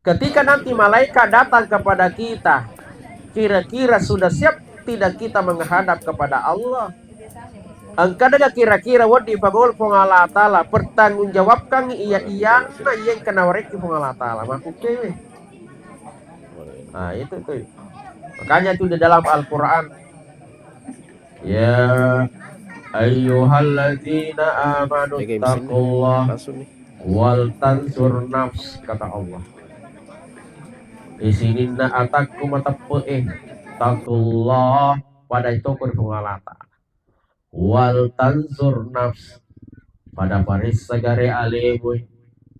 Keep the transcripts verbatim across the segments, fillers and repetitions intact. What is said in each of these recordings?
Ketika nanti malaikat datang kepada kita, kira-kira sudah siap tidak kita menghadap kepada Allah? Engkanaga kira-kira wedding pangolo Puang Allah Ta'ala pertanggungjawabkan iya-iyanna iya engka nawarekki Puang Allah Ta'ala. Makkukkewe. Nah, itu tuh. Makanya itu di dalam Al-Quran, "Ya ayyuhalladzina amanu taqullaha wal tanzur nafs," kata Allah. Di sininna atakku mateppe'e, taqullaha, pada itu ku Puang Allah Ta'ala. Wal tanzur nafs, pada paressa gare alemu,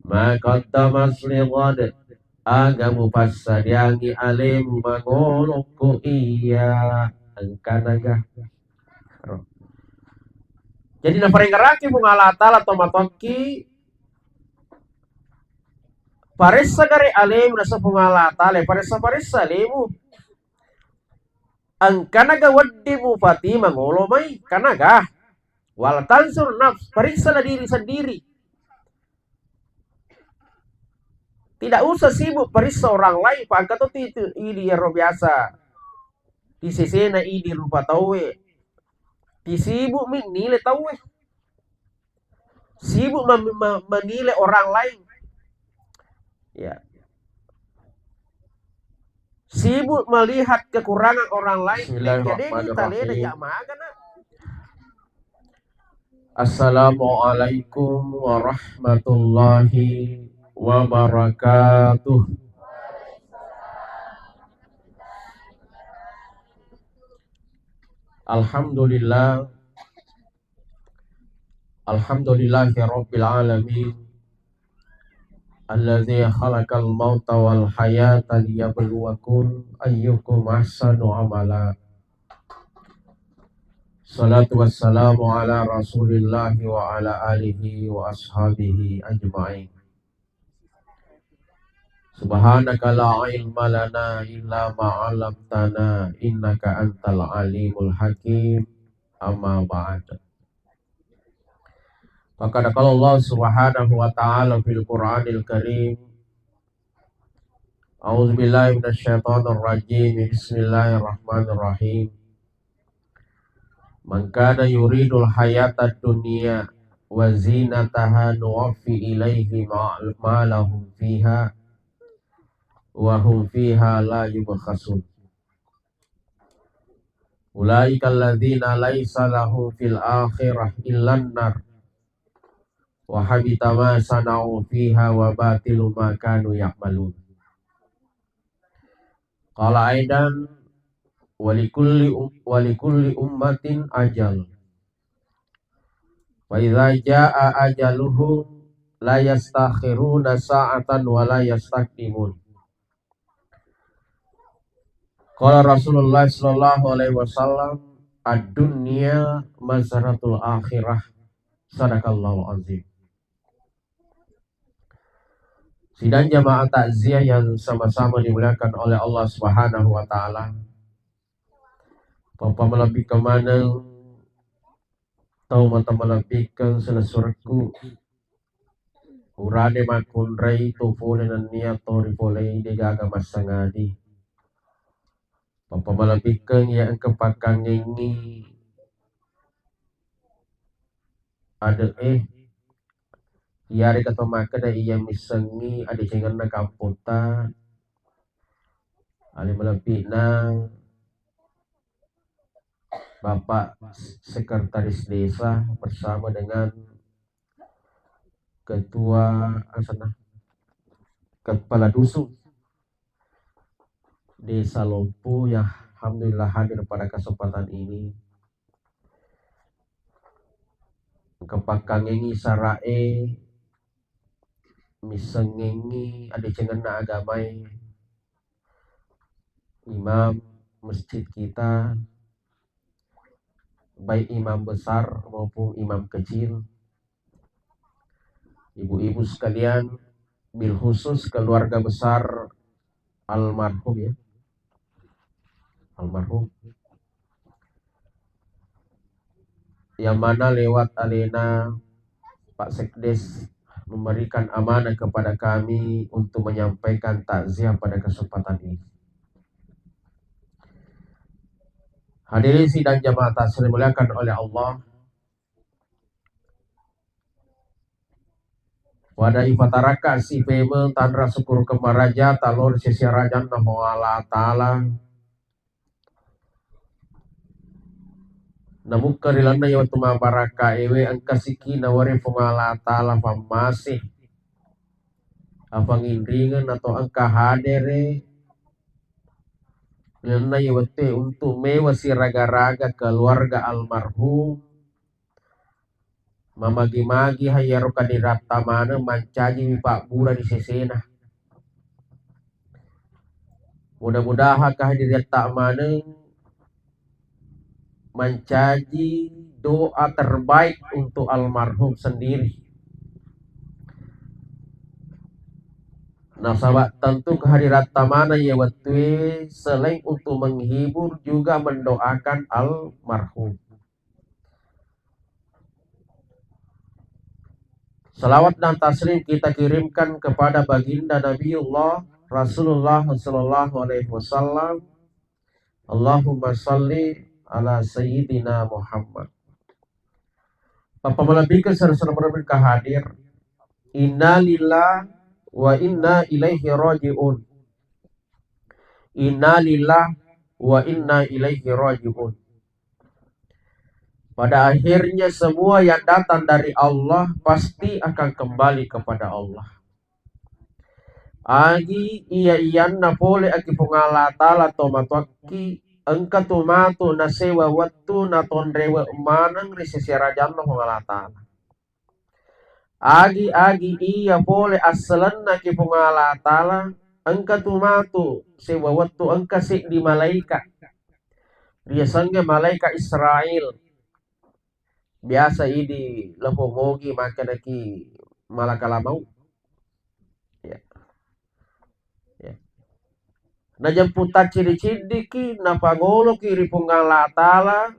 ma qaddamat lighad, aga mupassadiangi alemu mangolo ko iya engkanaga. Jadi naparengngeraki Puang Allah Ta'ala to matokki paressa gare alemu, naseng Puang Allah Ta'ala, paressa-paressa alemu. Engkanaga wedding mupati mangolo mai, kanaga. Wal tanzur nafs, periksalah diri sendiri. Tidak usah sibuk periksa orang lain, pa engka to tu idi iyaro biasa disesena idi rupa tauwe. Disibuk mi nilai tauwe. Sibuk mem-, me-, menilai orang lain. Ya. Sibuk melihat kekurangan orang lain. Bismillahirrahmanirrahim. Jadi, kita leda ya magana. Assalamualaikum warahmatullahi wabarakatuh. Alhamdulillah. Alhamdulillahi rabbil alamin. Alladzi khalaqal mauta wal hayata liyabluwakum ayyukum ahsanu amala. Salatu wassalamu ala Rasulillahi wa ala alihi wa ashabihi ajma'in. Subhanaka la ilma lana illa ma 'allamtana innaka antal alimul hakim. Amma ba'd. Faqad qala Allah subhanahu wa ta'ala fil Qur'anil Karim, A'udzu billahi minasyaitonir rajim. Bismillahirrahmanirrahim. Man kana yuridul hayatad dunya wa zinataha nuwaffi ilaihi ma-, ma lahum fiha wa hum fiha la yubkhasun. Ulaika alladzina laisa lahum fil akhirah illan nar. Wa habita ma sana'u fiha wa batilu ma kanu ya'malun. Qala aidan, "Wa likulli um-, wa likulli ummatin ajal. Fa idza jaa ajaluhum la yastakhiruna sa'atan wa la yastaqdimun." Qala Rasulullah sallallahu alaihi wasallam, "Ad-dunya mazratul akhirah." Sadaqallahul azim. Sidang jamaah takziah yang sama-sama dimuliakan oleh Allah Subhanahu wa Ta'ala. Pappa malebbikkeng maneng tau mata malebbikkeng silessurekku. Urane makkunrai to pole nennia to ripolei degaga massangadi. Pappa malebbikkeng iya engka pakkangengngi ade'e. Iyarega to makkeda iya missengngi adecengenna kampotta, ale malebbi'na Bapak Sekretaris Desa bersama dengan Ketua, asanna, Kepala Dusun Desa Lompo yang alhamdulillah hadir pada kesempatan ini. Engka pakkangengngi sara'e, missengengngi adecengenna agamae, imam masjid kita, baik imam besar maupun imam kecil, ibu-ibu sekalian, bil khusus keluarga besar almarhum, ya, almarhum, yang mana lewat alena Pak Sekdes memberikan amanah kepada kami untuk menyampaikan takziah pada kesempatan ini. Hadirin sidang jamaah takziah dimuliakan oleh Allah. Pada ipatarakka si pemeng tanra syukur kemaraja talor sesi rajanna Puang Allah Ta'ala. Namukka ri lalenna iya wettu mabbarakka ewe engka siki nawari Puang Allah Ta'ala pammase. Apanginringeng atau engka hadere ri lalenna iya wettu untuk mewa siraga-raga keluarga almarhum. Mamagi-magi ha iyaro kadiratta maneng mancajiwi pabbura di sesena. Mudah-mudahan kehadiratta maneng mancaji doa terbaik untuk almarhum sendiri. Nasaba tentu kehadiratta maneng iya wettue selain untuk menghibur juga mendoakan almarhum. Salawat dan taslim kita kirimkan kepada baginda Nabiullah Rasulullah sallallahu alaihi wasallam. Allahumma salli ala sayyidina Muhammad. Bapak malebbiku saudara-saudara yang hadir. Innalillah wa inna ilaihi raji'un. Innalillah wa inna ilaihi raji'un. Pada akhirnya semua yang datang dari Allah pasti akan kembali kepada Allah. Agi iya-iyanna pole aki Puang Allah Ta'ala to matuakki, engka tu matu nasewa wettu natonrewe maneng ri sese rajanna Puang Allah Ta'ala. Agi-agi iya pole assalenna ki Puang Allah Ta'ala, engka tu matu sewa wettu engka seddi malaika. Riasengnge malaika Israel. Biasa idi lepo mogi makkedaki malakal maut. Ya. Ya. Najemput tacciddi-ciddiki, napangoloki ri Puang Allah Ta'ala,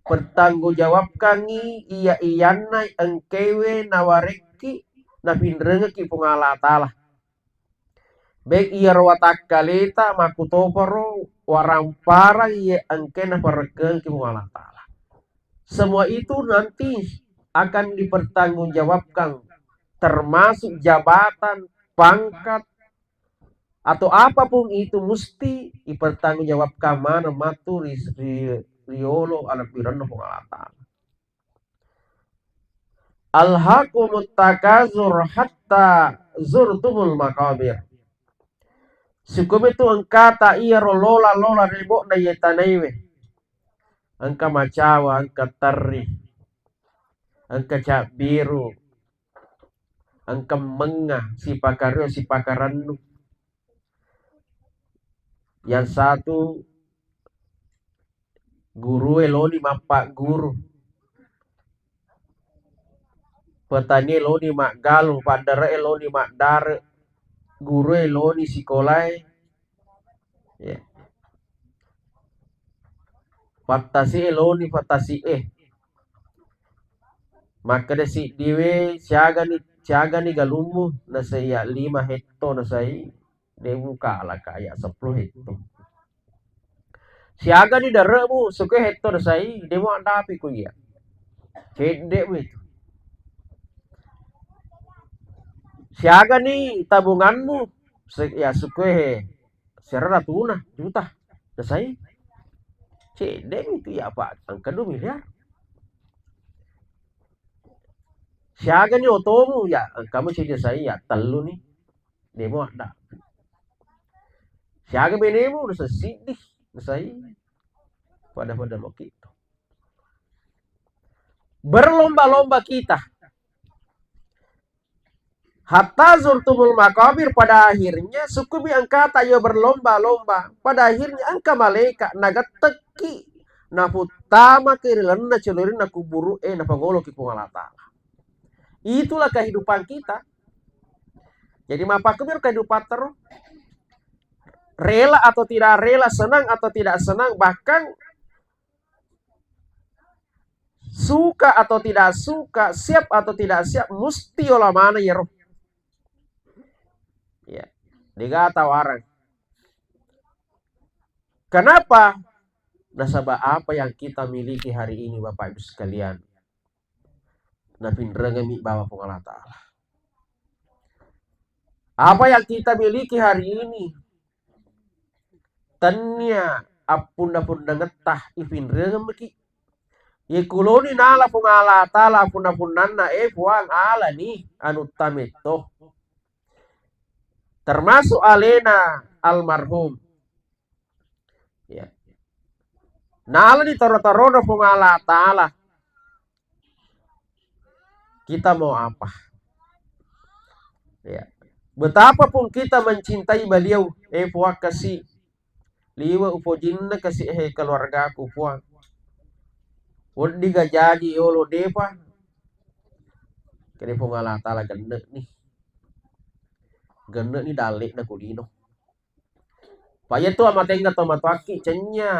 pertanggungjawabkangngi iya-iyanna engkewe nawarekki napinrengekki Puang Allah Ta'ala. Baik iyaro watakkaleta makkutoparo waramparang iya engke naparekkengki Puang Allah Ta'ala. Semua itu nanti akan dipertanggungjawabkan, termasuk jabatan, pangkat, atau apapun itu mesti dipertanggungjawabkan maneng matu ri, ri, riolo alebbirenna Puang Allah Ta'ala. Alhaqumut takazur hatta zurtumul maqabir. Sukkumitu engkata iyaro lola-lola rebo'na iye tanaiwe. Engka macawa, engka terri, engka cabbiru, engka mengnga, sipakario, sipakarennu. Yang satu gurue loni mappagguru, petanie loni maggalung, paddare'e loni maddare, gurue loni sikolae, ya. Pattasi'e loni pattasi'e. Makkeda siddiwe, siagani, siagani galummu? Nasai, ya, lima hetto, nasai. De' mukalaka, ya, seppulo hetto. Siagani dare'mu? Sukue hetto, nasai. De' muaddapi ko iya. Cedde'mu itu. Siagani tabunganmu? Se-, ya, sukue he. Serra tuna juta. Nasai. Cedde'mu itu, ya, apa? Engka dua miliar. Siagani otomu? Ya, engkamu cedde sai, ya, tellu ni. De' muaddapi. Siaga benemu? Nasai siddi, nasai. Pada-pada loki itu. Berlomba-lomba kita. Hatta zurtumul maqabir, pada akhirnya sukkumi engkata iyo berlomba-lomba. Pada akhirnya engka malaika nagettekki, naputtamaki ri lalenna colorinna kuburu'e, napangoloki Puang Allah Ta'ala. Itulah kehidupan kita. Jadi, mappakkumi ro kehidupan tero. Rela atau tidak rela, senang atau tidak senang, bahkan suka atau tidak suka, siap atau tidak siap, musti yola maneng iyaro. Ya, dega tawarang. Kenapa? Nasaba apa yang kita miliki hari ini, Bapak Ibu sekalian, napinrengemi bawa Puang Allah Ta'ala. Apa yang kita miliki hari ini, tennia appunna-punnangetta ipinrengemmeki. Ye kuloni nala Puang Allah Ta'ala appunna-punnanna, eh, Puang, alani anutta metto. Termasuk alena almarhum. Ya. Nalani taro-tarona Puang Allah Ta'ala. Kita mau apa? Ya. Betapapun kita mencintai beliau, eh, Puang, kasi liwe upojinna kasi, eh, keluargaku, Puang. Weddiga jaji yolo depa. Kene Puang Allah Ta'ala genne ni. Genne ni dalle'na kulino. Pa iyatu amatengnga to matoakki cennya,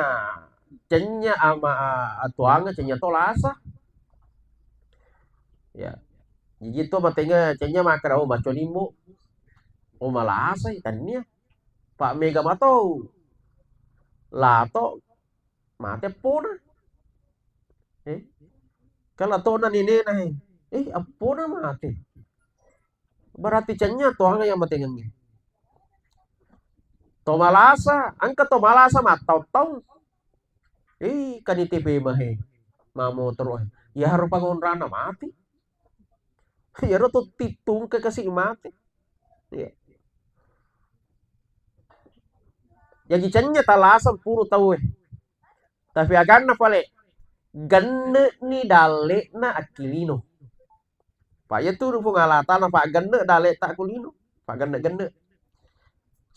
cennya ama atuanga cennya to lasa. Ya. Jadi to amatengnga cennya makkeda, "Oh, macolimmu." Oh, malasa i, tennia. Pa mega mato. Lato mate pona. Eh? Kala tona nenena, eh. Eh, appona mate. Berarti cennya tuanga yang matengengnge. To malasa, engka to malasa mattau-tau. Eh, kani T P mahe. Mamotoro. Ya harus pangonrana mati. Ya ro to titungke kasi mati. Ya. Jadi cennya talasa puru tau, eh. Tapi aganna pale, genne'ni dalle'na akki lino. Pa iyatu Puang Allah Ta'ala pa genne' dalle'ta ku lino, pa genne'-genne'.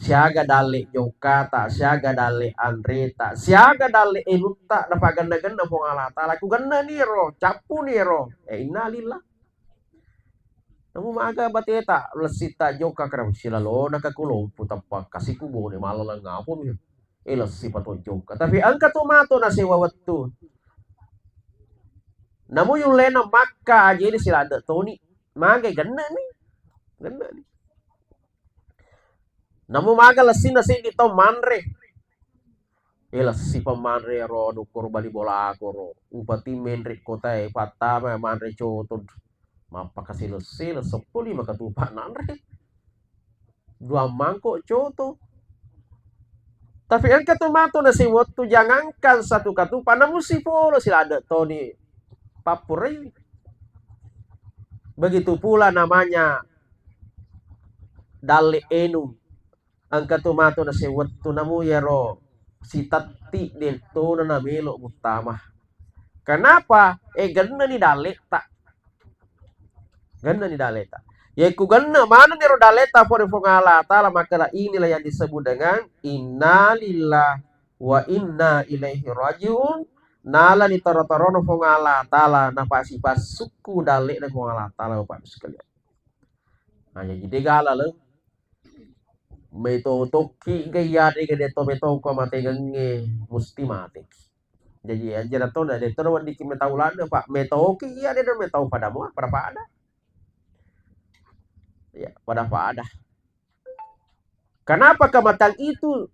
Siaga dalle' jokkata, siaga dalle' anreta, siaga dalle' enutta, na pa genne'-genne' Puang Allah Ta'ala. Ku genne'ni ro, cappuni ro. Eh, innalillah. Namu maga bateta, lessitta jokka kara silalona ka kulompu tappa kasi ku bone malaleng apa mi. Eh, lessi pato jokka. Tapi engka to mato nasewa wettu. Namu yullena makka ajeni siladde toni. Maga genne'ni. Genne'ni. Namu maga lessinna seddi tau manre. Eh, lessi pa manre ro, anu koro bali bolako ro. Upati menre kotae, pattama manre coto. Mappakasi lessi, lesseppo lima katupa nanre. Dua mangkok coto. Tapi engka tu matu nasi wettu, jangankan satu katupa, namu sipolo siladde toni pappurai. Begitu pula namanya dalle enu. Engka tu matu nasi wettu, namu yaro sitatti dettona namelo muttama. Kenapa? Eh, genneni dalle'ta. Genneni dalle'ta. Yekku genne manenni ro dalle'ta pole Puang Allah Ta'ala, maka inilah yang disebut dengan innalillah wa inna ilaihi rajiun. Nalani taro-tarono Puang Allah Ta'ala, napasipassukku dalle'na Puang Allah Ta'ala, Bapak Ibu sekalian. Nah, jadi degala le. Metotokki ga iya de ga de to metoko mategengnge musti mateki. Jadi ajana to na de to weddikki metau ladde, Pak. Metoki iya de metau pada mua, pada-pada. Ya, pada-pada. Kenapa kematian itu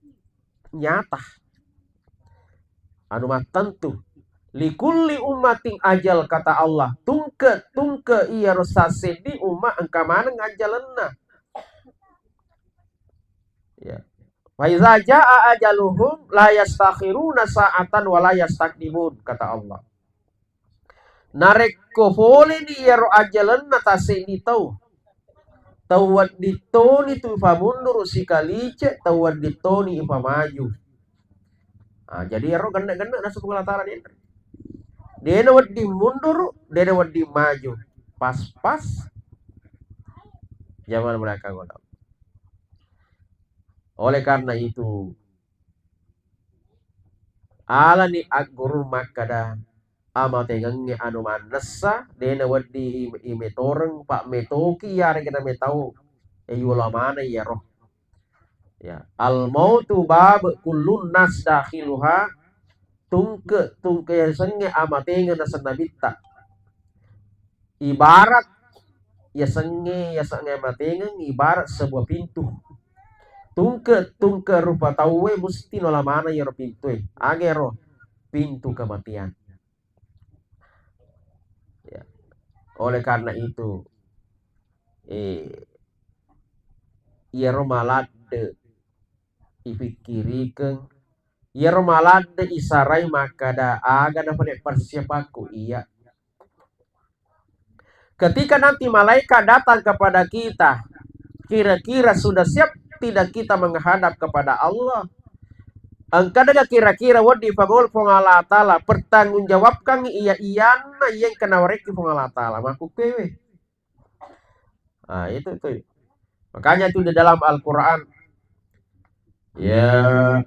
nyata? Anu mattentu. Likulli ummatin ajal, kata Allah. Tungke, tungke iyaro sasseddi umma engka maneng ajalenna. Ya. Fa iza jaa ajaluhum la yastakhiruna sa'atan wa la yastaqdimun, kata Allah. Narekko poleni iyaro ajalenna tasseddi tau, tau wedding toni tu ipamunduruq sikalice, tau wedding toni ipamaju. Ah, jadi iyaro genne-genne nasu Puang Allah Ta'ala denre. Dena wedding munduruq, dena wedding maju. Pas-pas. Zaman mereka ngono. Oleh karena itu, alani agguru makkada, amatengengnge anu mannessa, dena wedding i-, imetoreng, pa metoki iyarega nametau, e, yulo maneng iyaro. Ya, al mautu bab kullun nas dakhiluha, tungke-tungke yasengnge amatengeng naseng Nabitta. Ibarat yasengnge, yasengnge amatengeng ibarat sebuah pintu. Tungke-tungke rupa tauwe musti nola maneng iyaro pintue. Aga ero? Pintu kematian. Ya. Oleh karena itu, eh, iyaro maladde ipikkirikeng, iyaro maladde isarai makkada, aga napale persiapakku iya. Ketika nanti malaikat datang kepada kita, kira-kira sudah siap tidak kita menghadap kepada Allah? Engkanaga kira-kira wedding pangolo Puang Allah Ta'ala pertanggungjawabkan iya iyanna iya engka nawarekki Puang Allah Ta'ala makkukkuewe. Ah, itu tuh. Makanya itu di dalam Al-Quran, "Ya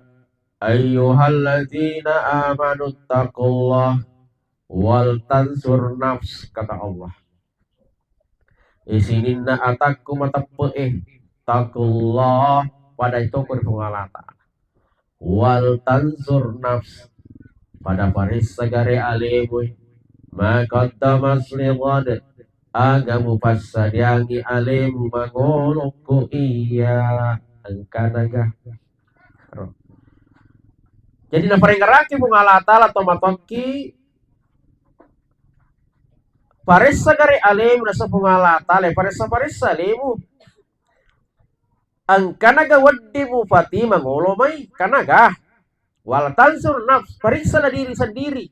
ayyuhalladzina amanu taqullah wal tansur nafs," kata Allah. Isininna atakku mateppe'e, taqullah, pada itoko ri Puang Allah Ta'ala. Wal tansur nafs, pada paressa gare alemu, ma qaddamat li ghad, aga mupassadiangi alemu mangolo ko iya engkanaga. Jadi naparengeraki Puang Allah Ta'ala to matokki paressa gare alemu naseng Puang Allah Ta'ala, paressa-paressa alemu. Engkanaga wedding mupati mangolo mai, kanaga. Wal tansur nafs, periksalah diri sendiri.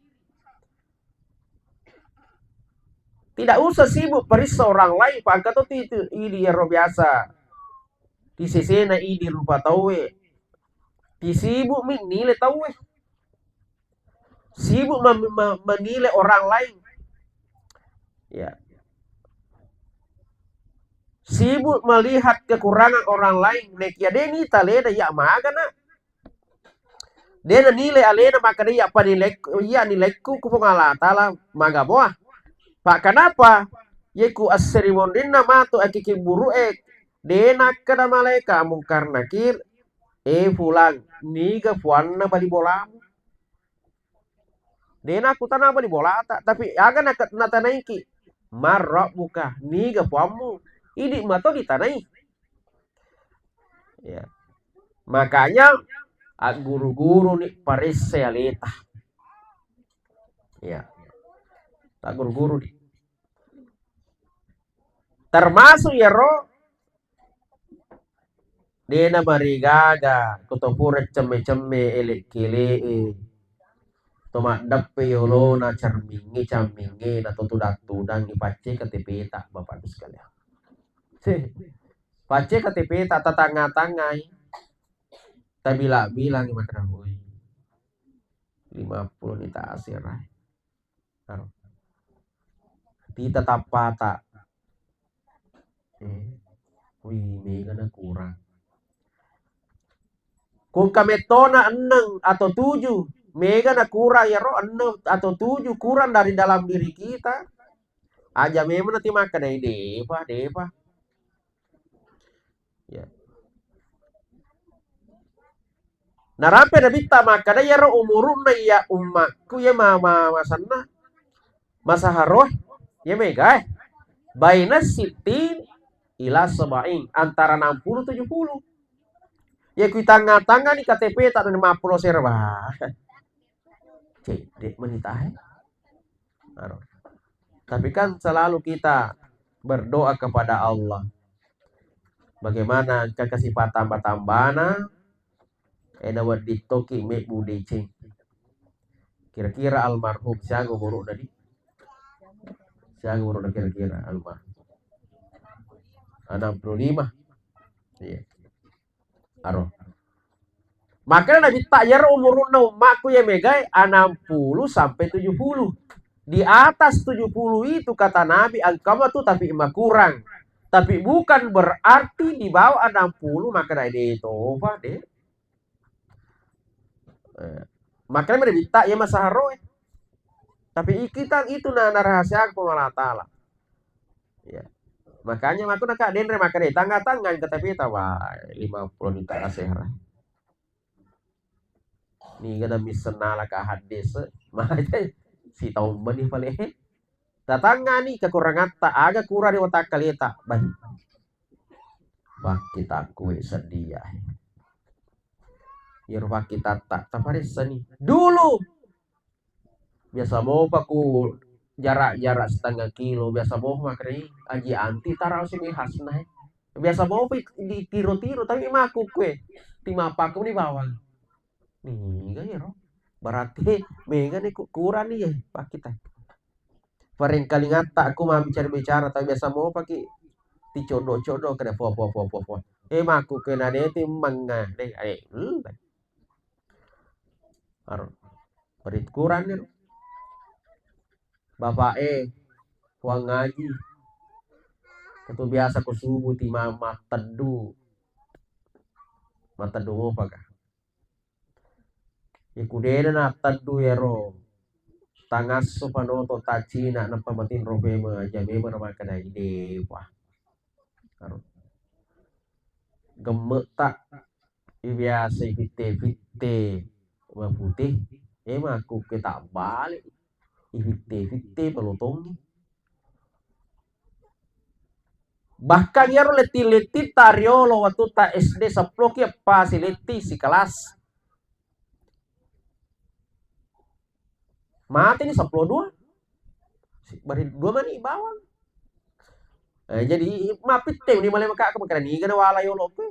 Tidak usah sibuk periksa orang lain, pa engka to tu itu, idi ero biasa. Tisesena idi rupa tauwe. Tisibuk mi nilai tauwe. Sibuk mem-, me-, menilai orang lain. Ya. Sibuk melihat kekurangan orang lain. Nekia de nita alena, ya magana. De nanilai alena, makkada iya panilai-, iya nilaiku ku Puang Allah Ta'ala, maga moa. Pak, kenapa? Yeku asserimonrinna matu akiki buru'e, de nakkada malaika Mungkar Nakir, "Eh, Fulan, niga puanna bali bolamu?" De nakkutana bali bolata, tapi aga naka-, natanaiki, "Man rabbuka, niga puammu?" Idi mato ditanai. Ya. Makanya agguru-guru ni paressa aleta. Ya. Agguru-guru ni. Termasuk yaro de namarigaga, ko to pura cemme-cemme, ele-kele'e, to maddeppe yolona cermingnge, cammingnge, na to tudang-tudang, ipacce K T P ta, Bapak Ibu sekalian. Pacce K T P ta, tatanga-tangai, tabila-bilangi makkada, "Woi, lima puluh ni ta asera." Aro. Tita tappata. Eh, wih, mega na kurang. Kungka mettona enneng atau tujuh, mega na kurang yaro enneng atau tujuh kurang dari dalam diri kita. Aja memang nanti makan, eh, depa, depa. Ya. Narampe Nabitta makkada, "Iyaro umuru'na iya ummakku iya ma-, ma-, masanna masaharoe, iya megae, baina sittin ila saba'in, antara enam puluh tujuh puluh." Iya kui tangnga-tangngani K T P ta lima puluh serba. Cedde menitae. Aro. Tapi kan selalu kita berdoa kepada Allah. Bagaimana engka kasi patamba-tambana, eh, nawedding toki mebbu deceng. Kira-kira almarhum siaga umuru'na di? Siaga umuru'na kira-kira almarhum? Enam puluh lima. Iya. Aro. Makanya Nabitta, "Iyaro umuru'na ummakku iya megae enam puluh sampai tujuh puluh. Di atas tujuh puluh itu," kata Nabi, "engka matu tapi makurang. Tapi bukan berarti di bawah enam puluh maka de topa, de." Eh, makanya Nabitta, "Iya masaharoe." Tapi i-, kita itu na, narahasiakan Puang Allah Ta'ala. Ya. Makanya makku naka denre makkada, "Tangga-tangga engka tapi ta, wah, lima puluh ni ta asera." Niga na misseng nala ka haddese. Mate sitaung meni pale. Tatangngani kekurangatta, aga kurang ri watakkaleta. Bai. Pakkitakku sedia. Iyaro pakkitatta, taparessani. Dulu biasa mopa ku jarak-jarak setengah kilo, biasa mopa makre aji anti tarau sini khasna. Biasa mopa di tiro-tiro, tapi maku kue. Timapakku ni bawang. Niga iyaro. Berarti mega ni ku-, kurang ni ya pakkita. Parengkalingatta aku mabbicara-bicara, tapi biasa mopaki ticodo-codo kada po, po, po, po, po. Eh, maku kena de ti menga de, eh, hmm. Aro. Beri kurang ni. Bapak eh, Puang Haji. Itu biasa ku subuh ti ma-, mateddu. Mateddu mopa ka. Iku dena natteddu iyaro tangasso panoto taccina nappa matinro pemeng aja memeng makkeda idepa. Aro. Gemme'ta ibiasa ifitte-fitte mapute, eh, makkukke tabbale, ifitte-fitte malotongi. Bahkan iyaro letting-letting ta riolo wattu ta S D seppulo ki eppa siletting sikelas. Mate ni seppulo dua. Bari dua mani bawang. Eh, jadi mapitte ni male maka makkeda niga na wala yolo pe.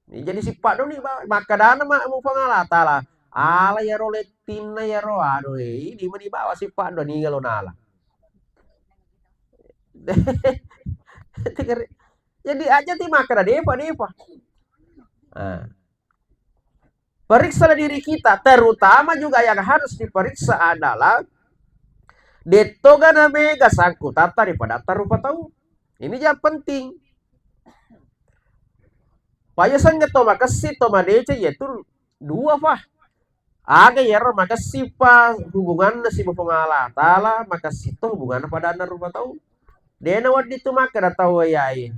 Jadi sippa doni bawang. Makkadana ma mu Puang Allah Taala. Ala iyaro lettinna iyaro anu, eh, ini mani bawang sippa do niga lo nala. Jadi aja ti makkeda depa, depa. Ah. Periksalah diri kita, terutama juga yang harus diperiksa adalah dettoga na mega sangkutatta ri padatta rupa tau. Ini yang penting. Payasengnge to makessing to madeceng yaitu dua fa. Aga iyaro makessing fa hubunganna siba Puang Allah Taala, makessing to hubunganna padanna rupa tau. Dena wedding tu makkeda tau yae.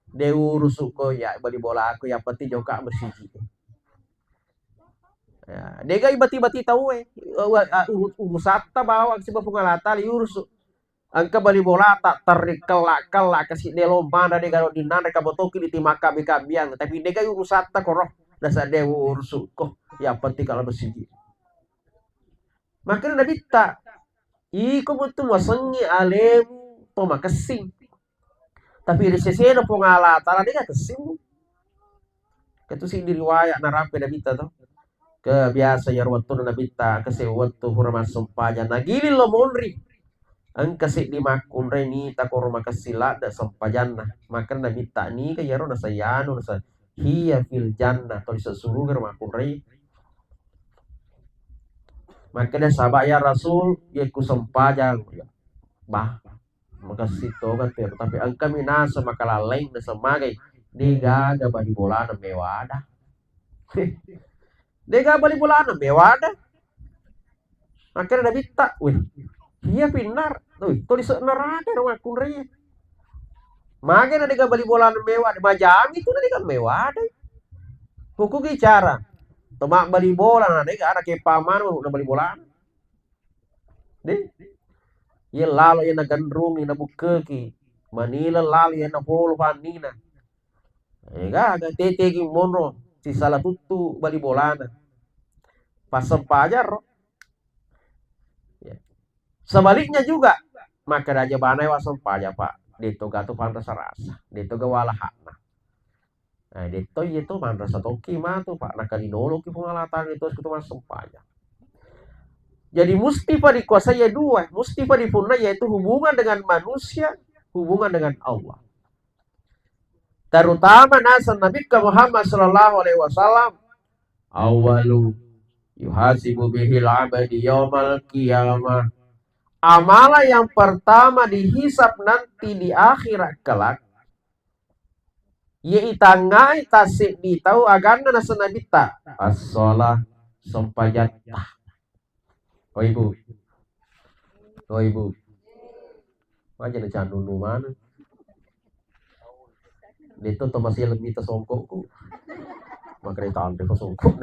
De urusuko ya bali bola aku, yang penting joka masigi. Ya, dega ibati-bati tau e. Uru-, urusatta bawang siba Puang Allah Taala urusu. Engka bali bolata terri kella-kella kasi de lombana dega dinanre kabotoki di timaka kabiang, tapi dega urusatta koro. Nasa de urusuko. Yang penting kalau masigi. Makanya Nabitta, iko mutu masengi alemu to makessing. Tapi ri sesena Puang Allah Taala dega kessimmu. Ketu siddi riwayat narampe Nabitta to. Ke biasa iyaro wettunna Nabitta, ke se wettu pura massempajang. Nagiling lo monri. Engka seddi makkunrai nita koro makessing ladde sempajanna. Maka Nabitta niga iyaro nasayanu nasa hiya fil jannah, to lise suruga ro makkunrai. Makkeda sahabat, "Ya Rasul, ye ku sempajang." Bah, makessing toga tu, tapi engka mi nasa makalalleng nasa magai, degaga bali bolana mewada. Dega bali bolana mewada. Akhirnya Nabitta, wih, iya pinnar, wih, to lise neraka ro makkunrai. Mage na dega bali bolana mewada, majami tu na dega mewada. Hukugi cara. To mabbali bola na dega ana kepamana na bali bolana. De. Iya lalo iya nagenrungi nabukkeki. Manila lalo iya napolo pannina. Ega aga tetegi monro sisala tuttu bali bolana. Passempajang ro. Ya. Sebaliknya juga, makkeda aja bana wa sempajang, Pak. Deto gatu panrasa-rasa, deto ga wala hakna. Eh, deto iya to manrasa toki matu, Pak. Nakalinoloki Puang Allah Taala itu kutu massempajang. Jadi musti pa dikuasai ya dua, musti pa dipunna yaitu hubungan dengan manusia, hubungan dengan Allah. Terutama nasa Nabi Muhammad sallallahu alaihi wasallam, awwalu yuhasibu bihil abadi yaumal qiyamah. Amalan yang pertama dihisab nanti di akhirat kelak, ye itangngai tasseddi tau aganna nasa Nabitta, as-shalah, sempajatta. Oh, Ibu. Oh, Ibu. Aja na candu nu mana. Deto to masih lebih tasongkokku. Makanya tante ko songkok.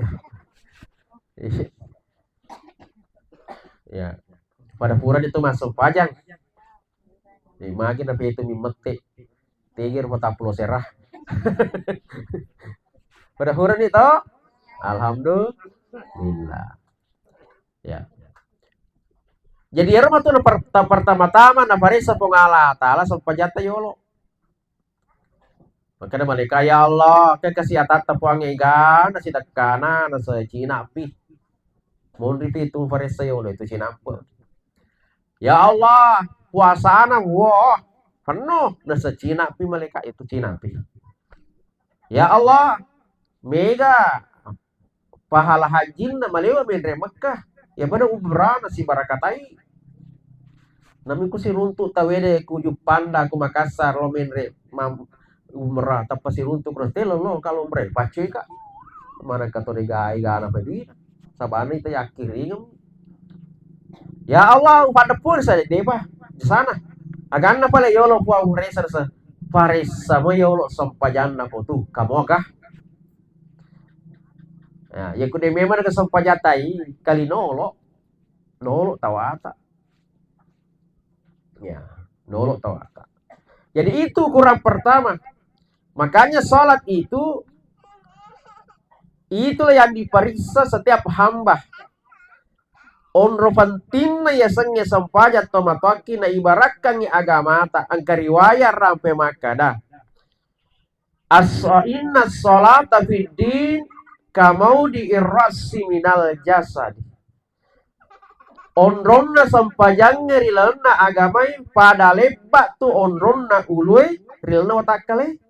Ya. Pada purani tu massempajang. Eh, magi na petu mi mette. Tege rupa tappulo sera. Pada purani to? Alhamdulillah. Ya. Jadi ero matu na per-, ta-, pertama-tama naparessa Puang Allah Taala sempajatta yolo. Makkeda malaika, "Ya Allah, ke kesehatatta Puang ega na sidekkana na se-, cinapi." Monri pi tu paressa yolo itu cinampe. "Ya Allah, puasana wo penuh na se-, cinapi malaika itu cinapi." "Ya Allah, mega pahala hajjinna malewa menre Mekkah. Ya pada umrah na sibarakatai." Nami ku siruntu tawede ku Juppanda, ku Makassar, lo menre mam-, umrah, tappa siruntu ku telo lo kalau umrah, paccoi ka. Mana ka to degai gana pa duit. Sabana ita yakkiringem. Ya Allah, upaddeppuri sa depa di sana. Aganna pale yolo Puang uresa sa. Paressa mo yolo sempajanna potu. Kamoga? Ya, ya kude memang ke sempajatai kali nolo. Nolo tawata. Ya, nolo tawata. Jadi itu ukuran pertama. Makanya salat itu, itulah yang diperiksa setiap hamba. Onro pentingna yasengnge sempajang to matoakki na ibarakkangngi agamata. Engka riwayat rampe makkada, "As-, inna sholata fid din kamaudi irrasi minal jasad." Onronna sempajangnge ri lalenna agamae pada lebba tu onronna ulue ri lalenna watakkale.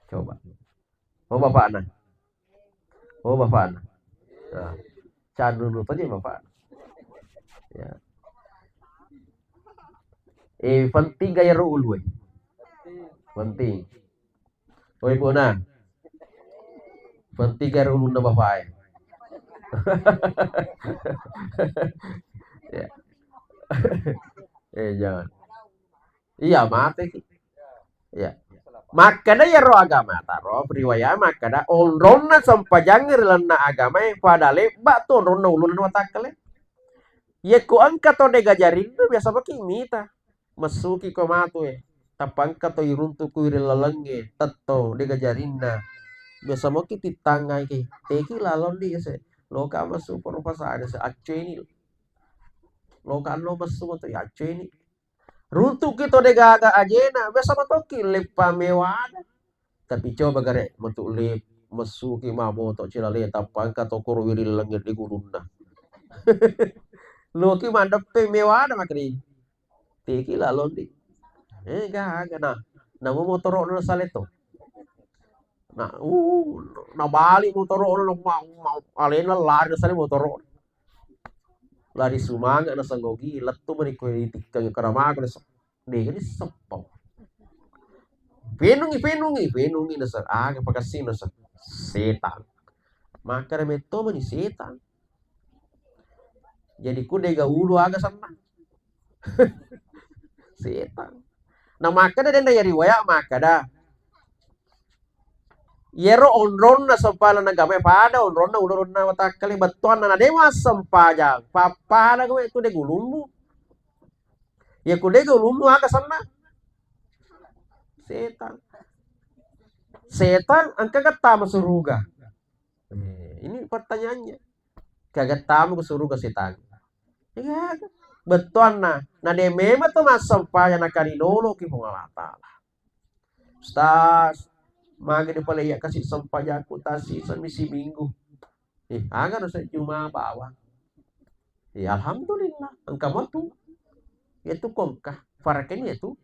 Coba. Oh, bapakna. Oh, bapakna. Nah, candu dulu tadi bapakna. Ya. Eh, penting gaya ro ulue. Penting. Oh, ibu nah. Penting gaya ro ulunna bapak. Ya. Eh, jangan. Iya, mate ki. Iya. Makkeda iyaro agamata ro, riwayat makkeda onronna sempajangnge ri lalenna agamae pada lebba tu onronna ulunna watakkale. Yekko engka to dega jarinna biasa maki mita. Messuki ko matue. Tappa engka to iruntu kui ri lalengnge, tetto dega jarinna. Biasa maki tittangngai ki. Teki lalonni ese. Loka messu poro pasane se acceni. Loka no messu metu acceni. Runtu'ki to degaga ajena, biasa matoki leppa mewada. Tapi coba gare metu lep, messuki ma moto cilale tappa engka to koro wiring langit di gurunna. Loki mandeppe mewada makri. Tiki lalon di. Eh, gaga na. Namo motoro na sale to. Na, uh, na bali motoro na ma, ma, alena lari na sale motoro. Lari sumanga na sanggogi, lettu mani ko itikka karamaga na se-, dega ni seppo. Penungi, penungi, penungi na se-, aga pakassi na se-, setan. Maka na metto mani setan. Jadi ku dega ulu aga senna. Setan. Na makkeda denna ya riwayat makkeda. Yero onronna sempala nagame pada onronna ulurunna watakkale bettuanna na dewa sempajang. Pappada gue tu dega ulummu. Ya ku dega ulummu aga senna. Setan. Setan engka gattama suruga. Eh, ini pertanyaannya. Kagattama ke suruga setan. Iya, bettuanna. Na de memang to massempajang na karinolo ki Puang Allah Taala. Ustaz, magi di pale iya kasi sempajakku tasi semisi minggu. Eh, aga no sejuma bawang. Eh, alhamdulillah, engka matu. Itu kongka, farakeni itu.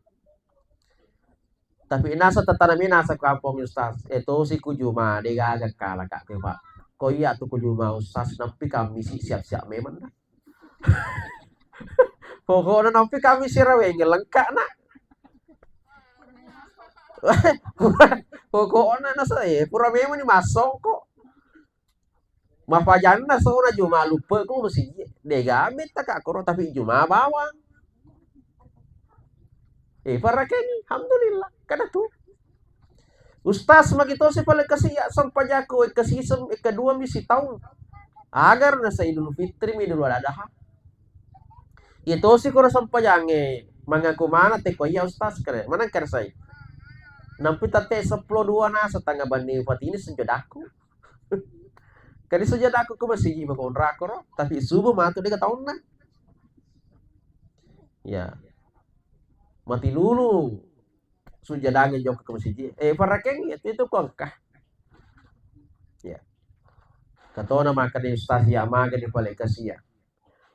Tapi nasa tetanami nasa kampung Ustaz. Eh, tosi ku juma, de gaga kala kak ke, Pak. Ko iya tu ku juma Ustaz, nampi kami si siap-siap memang dah. Pokoknya nampi kami siraweng lengkap nak. Pokoknya nasa, eh, pura memang ni masong kok. Mapajanna sona juma luppe ku mesti de gaga metta kak koro tapi juma bawang. Eh, farakeni, alhamdulillah, kada tu. Ustaz, magi tosi pale kasi ya sempajakku, eh, kasi sem-, eh, kedua misi taung. Agar nasa Idul Fitri mi Idul Adha. Iyatosi koro sempajangnge mangaku maneng teko iya ustaz kare. Maneng kare sai. Nampi tette seppulo dua naseng tengnga benni upatini sujudakku. Kadi sujudakku ko masigi makonrakoro, tapi subuh matu dega taunna. Ya. Mati lulu sujudangeng jokka ko masigi. Eh, parakeng itu, itu ko engka. Ya. Katona makkeda ustaz iya maga di pale kasia.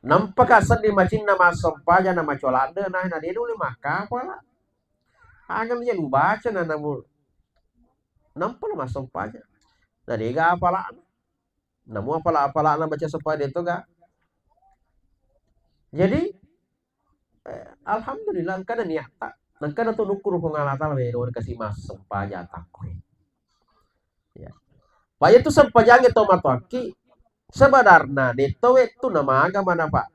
Nampaka seddi macinna massempajang na macoladde na, na de nulle makkapala. Aga iya nubaca na namu nampa lo massempajang. Na dega apalana. Namu apala-apalana baca sempajang de toga. Jadi, eh, alhamdulillah engkana niatta. Engkana tu nukkuru Puang Allah Taala wedo kasi massempajang takko. Ya. Pa iyatu sempajangnge to matoakki, sebenarna de to wettu na maga mana, Pak.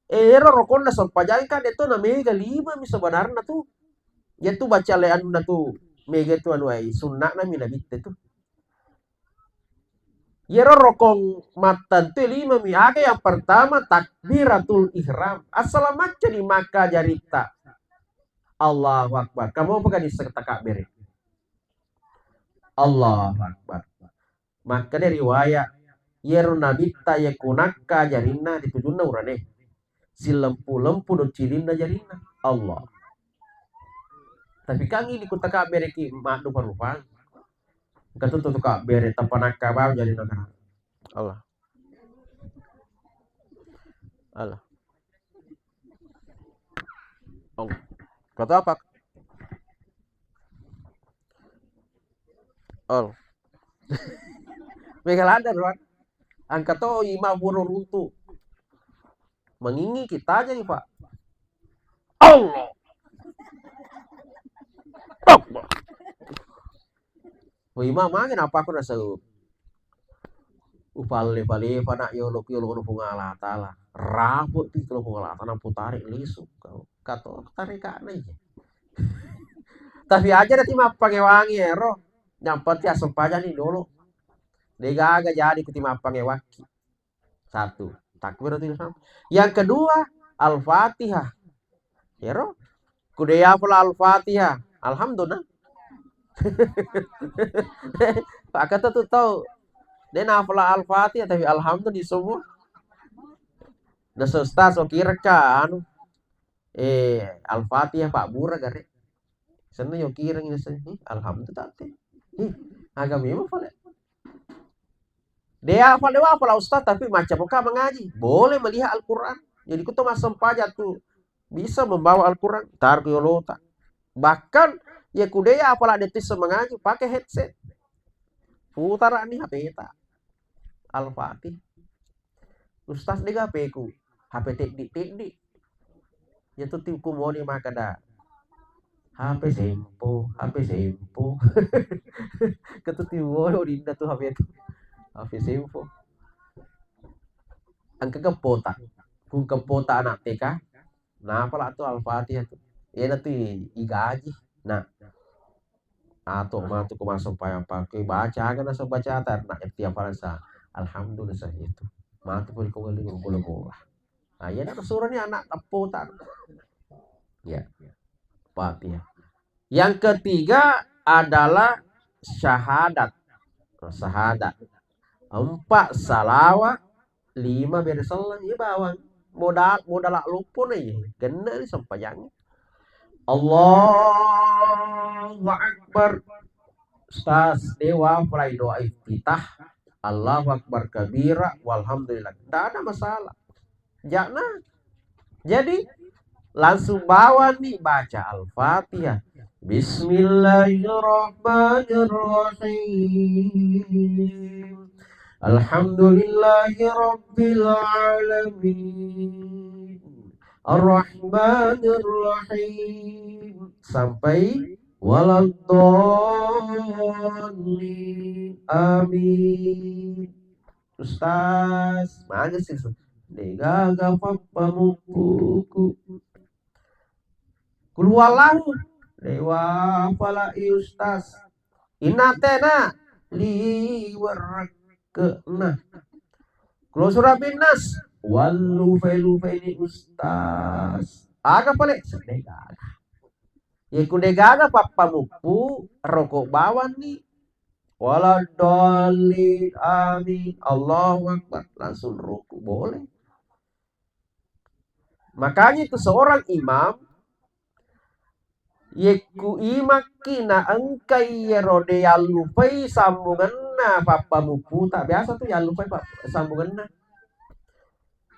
Eh, ero rokonna sempajangnge kan de to na mega lima mi sebenarna tu. Iyatu baca le anunna tu mega tu anu ai sunna'na mi nabitte tu. Iyero rokong mattentu lima mi. Aga yang pertama takbiratul ihram. Assalamu macca di Makkah jaritta. Allahu Akbar. Kamu apa kan takabere? Allahu Akbar. Makkeda riwayat, iyero nabitta iya kunakka jarinna ri tujunna urane. Silempu-lempu do cilinna jarinna. Allah. Tapi kan ini ku takabbereki maddupa-rupang. Engka tu tu kabbere tapanakka bau jarinna kan. Allah. Allah. Oh. Kata apa? Al. Mega ladder, Wan. Engka to ima boro runtu. Mangingi kita aja nih, Pak. Allah. Allah. Woi, ima mage napa aku rasa upalle-pale pana yolo yolo Puang Allah Taala. Rapo pi kalau Puang Allah Taala putari lisu. Kau kato tarik kana iya. Tapi aja nanti mappangewangi ero. Yang penting asempajang nih dulu. Degaga jadi kuti mappangewakki. Satu, takbiratul ihram. Yang kedua, Al-Fatihah. Ero, kude apala Al-Fatihah. Alhamdulillah. Pakata tu tau. De na apala Al-Fatihah tapi alhamdulillah semua. Nah, ustaz, so kira ka anu. Eh, Al-Fatihah pabbura gare. Senna yo kireng ini senna. Ih, alhamdulillah tante. Ih, aga memang pale. Dia pale wa pala ustaz tapi macam ka mengaji. Boleh melihat Al-Quran. Jadi ku to massempajang tu bisa membawa Al-Quran tar ku yolota. Bahkan ya kude apala de tisse mengaji pakai headset. Putara ni H P ta. Al-Fatih. Ustaz de gapeku, H P teddi-teddi. Ya tu tiuku moni makada. H P sempo, H P sempo. Ketu tiuwono dinda tu H P tu. H P sempo. Engka kepota. Ku kepota anak T K. Napa la tu Al-Fatihah tu? Ena tu igaji. Nah, atau matu ku massempajang pakku baca aga naseng bacata na tiap sa alhamdulillah sa itu. Matu pun kau ngeling gula-gula. Nah, iya nak surah ni anak teppo tak. Ya. Fatihah. Yang ketiga adalah syahadat. Syahadat. Empat salawat, lima bere selleng, iya bawang. Modal, modal luppo na iya. Kena ni sempajang. Allahu Akbar. Ustaz, dewa mulai doa iftitah. Allahu Akbar kabira, walhamdulillah. Tidak ada masalah. Jana. Jadi, langsung bawa nih baca Al-Fatihah. Bismillahirrahmanirrahim. Alhamdulillahirabbil alamin. Arrahmanirrahim. Sampai waladdallin. Amin. Ustaz, magi sih, Ustaz? Degaga pappamuppuku. Kul huwallahu. Dewa pala i Ustaz. Inna atena liwerekkena. Kul a'udzu birabbin nas. Wallufe-lufeni ustaz. Aga pale? Sedde gaga. Ye ku de gaga pappamuppu, roko bawanni. Waladdallin, amin. Allahu Akbar. Langsung ruku, boleh. Makanya itu seorang imam, yekku imakki na engkai yero de yallupai sambungenna pappamupputa. Biasa tu yallupai pa-, sambungenna.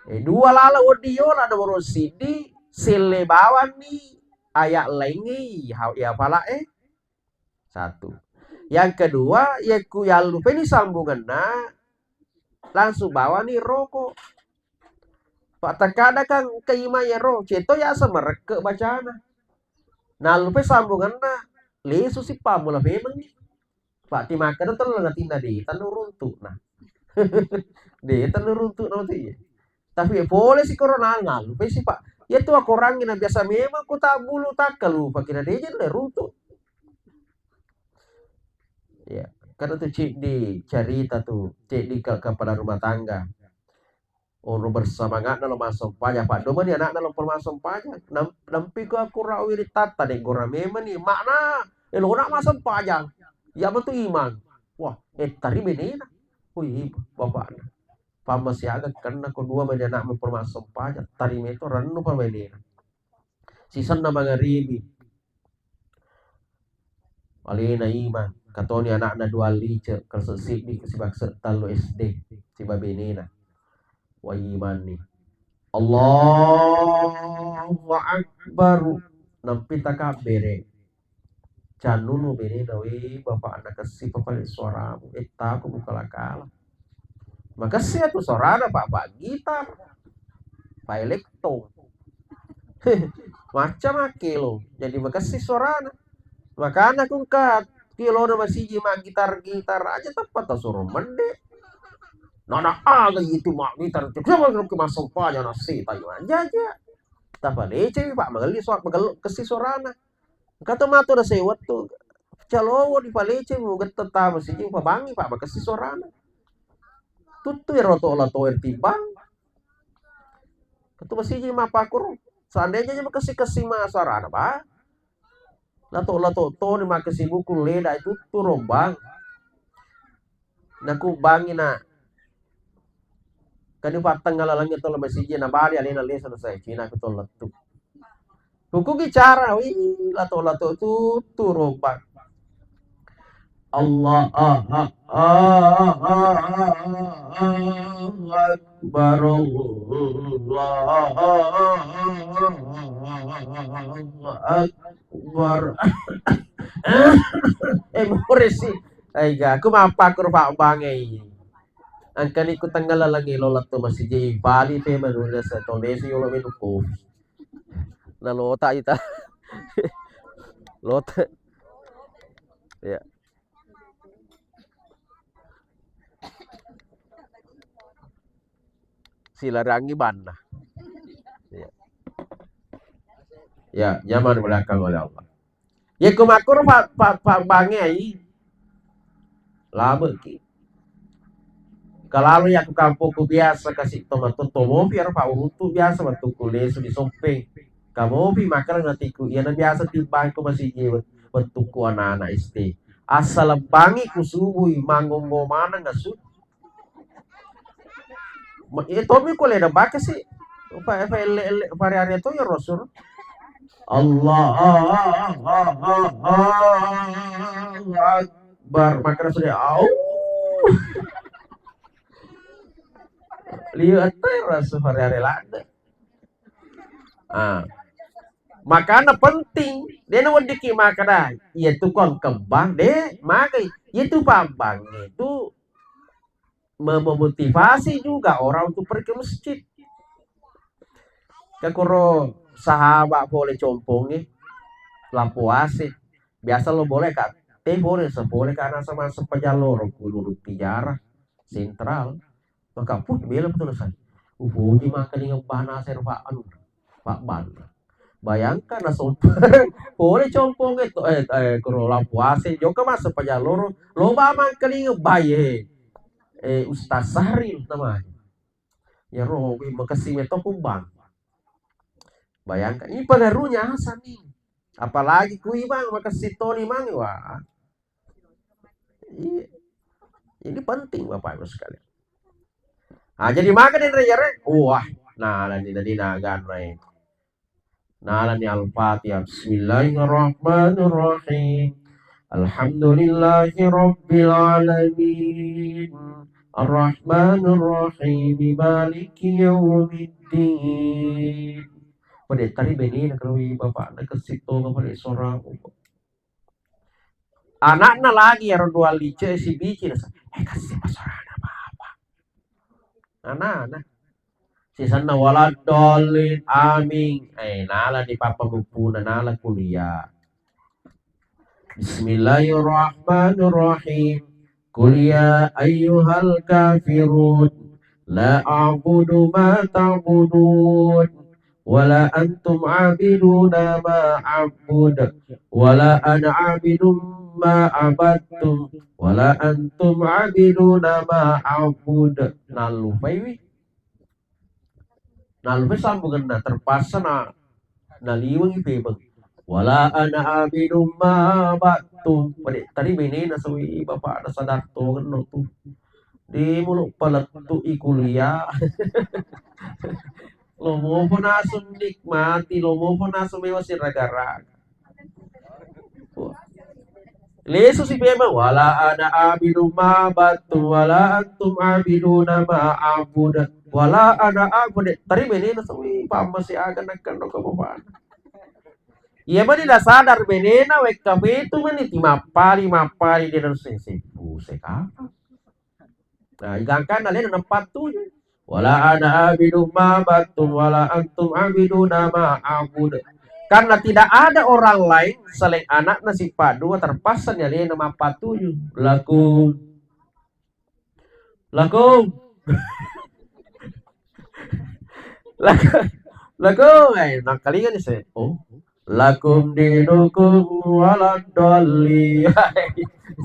Eh, dua lala wedding yola, nomoro siddi, selle bawanni ayat laingnge, ha-, ya pala, eh. Satu. Yang kedua, yekku yallupeni sambungenna, langsung bawani roko. Pak, terkadang kan engka imang yero, ceto yaseng merekke bacana. Nallupai sambungenna, lesu si pammula memenni. Pak, timakkeda telleng atinna de, tennu runtu'na. De, tennu runtu'na matu iya. Tapi pole si corona ngallupai si, Pak. Iya tu akorangngi na biasa memang ku tabbulu takkalupaki na de je le runtu. Iya, karena tu ceddi carita tu, ceddi ke-, kepala rumah tangga. Ono bersemangatna lo massempajang, paddomani anakna lo massempajang. Nam-, nampi ku aku rawi ri tatta, de gora memang ni makna, elona massempajang. Iya matu imang. Wah, eh, tari benena. Wih, bapakna. Pamma siaga kenna ko dua mani anakmu permasempajang, tari meto rennu pa benena. Sisenna mangaribi. Alena imang, katoni anakna dua lice, kalse siddi, sibakse tallu S D, siba benena. Waimanni. Allahu Akbar. Nampi takabbere. Cannunu benena, "We, bapakna kessi papale suaramu, eh, tako mukala-kala." Makessi atu suarana, Pak, Pak, gitar, Pak, elektro. Macam akkelo, jadi makessi suarana. Makana ku engka kilona masiji maggitar-gitar aja, teppa tasuro mende. Nana aga itu maggitar, siapa yang ke masuk aja nasi tanya aja aja. Tapalecemi, Pak, magelli sua-, magello kessi suarana. Engka to matu naseng wettu, calowo dipaleceng, mugetteng tama sijing, pabangngi, Pak, makessi suarana. Tuttu ero to-, latoe tibbang. Ketu masijing mappakkuro. Seandainya aja makessi-kessi ma suarana, Pak. Lato-, lato toni makessi buku leda tuttu rombang. Nakubbangi na. Kani pattengnga lalengnge tolo masijing, nabali alena lesa na sai, cina ku tolo lettu. Hukugi cara, wih, lato-lato tuttu rombang. Allah, ah, ah, ah, ah, ah, Allahu Akbar, Allahu Akbar. Eh, murisi. Aiga, aku mappakkuro Pak Bang, eh. Engkani ku tengnga lalengnge lo lettu masijing, bali te manula setolesi yolo minum kopi. Nalota ita. Lota. Ya. Silarangi banna. Ya. Ya, nyaman belakang oleh Allah. Yekko makkoro pa-, pa-, pabbange ai, labe'ki. Kalalo yakko kampokku biasa kasi tomato, tomopi ero pa uruntu biasa wettukku lesu di Soppeng. Kamopi makkeda natiku, iyana biasa tibbangku masijing wet-, wettukku anana S D. Assalebbangi kusubui, mangongo maneng asu. Ma-, iya tommi ko leda baka si. Fa-, fa-, elle-, elle-, fare-are to ya Rasul. Allahu Akbar. Makkeda sudah, au. Liu atta Rasul fare-are ladde. Ah. Makana penting. Dena weddikki makkeda, iya tu kon kebbang, de, magai. Iya tu pabbangnge tu me-, memotivasi juga orang untuk pergi ke masjid. Kekuro sahabat pole compongnge, lampu ase. Biasa lo boleh ka, te pole, sepole ka, nasa masuk pajalloro, kuluru tijara, sentral. Maka pun bela betul saya. Upoji maka dengan bana saya Pak anu, Pak Ban. Bayangkan na sompeng, pole compongnge to, eh, eh, kuro lampu ase, jokka masuk pajalloro, loba mangkalinga baye, eh, Ustaz Sahril namanya. Iyaro makessing metto kumbang. Bayangkan, ini pengaruhnya asa nih. Apalagi ku imang, makessing toni mang, wah. Iya. Ini penting Bapak Ibu sekalian. Ah, jadi maka denre yare, wah, nalani tadi nagan rai. Nalani Al-Fatihah. Bismillahirrahmanirrahim. Alhamdulillahi rabbil alamin. Arrahmanirrahim. Maliki yaumiddin. Pada tadi benina kalau bapak nak kasih tahu pada suara. Anakna lagi ero dua lice sibicin, eh, kasi pasorana bapa. Anana. Sisanna waladdallin, amin. Eh, nala di papa mupuna, nala kuliah. Bismillahirrahmanirrahim. Qul ya ayyuhal kafirun. La a'budu ma ta'budun. Wala antum abiduna ma a'bud. Wala ana abidum ma abattum. Wala antum abiduna ma a'bud. Nallupaiwi. Nallumai sambungenna, terpaksa na, naliwengi pebeng. Wala ana abidum ma abattum. Pada tadi benena sawi bapakna sadar to genno tu. Di mulu palettu i kuliah. Lomopo naseng nikmati, lomopo naseng mewa siraga-raga. Lesu si pema, wala ana abidu ma batu, wala antum abiduna ma abud, wala ana abud. Tari benena sawi pamma si aga nakkan doka bapana. Iya mani na sadar benena wekka fetu mani ti mappali, mappali dia dan sese. Buse kapa. Nah, igangkanna alena napattuju. Wala ana abidu ma battum wala antum abiduna ma abud. Karena tidak ada orang lain selain anakna sipa dua, terpaksa ni alena mappattuju. Lakum. Lakum. Lakum. Lakum. Eh, nakalinga ni se. Oh. Lakum dinukum waladdallin.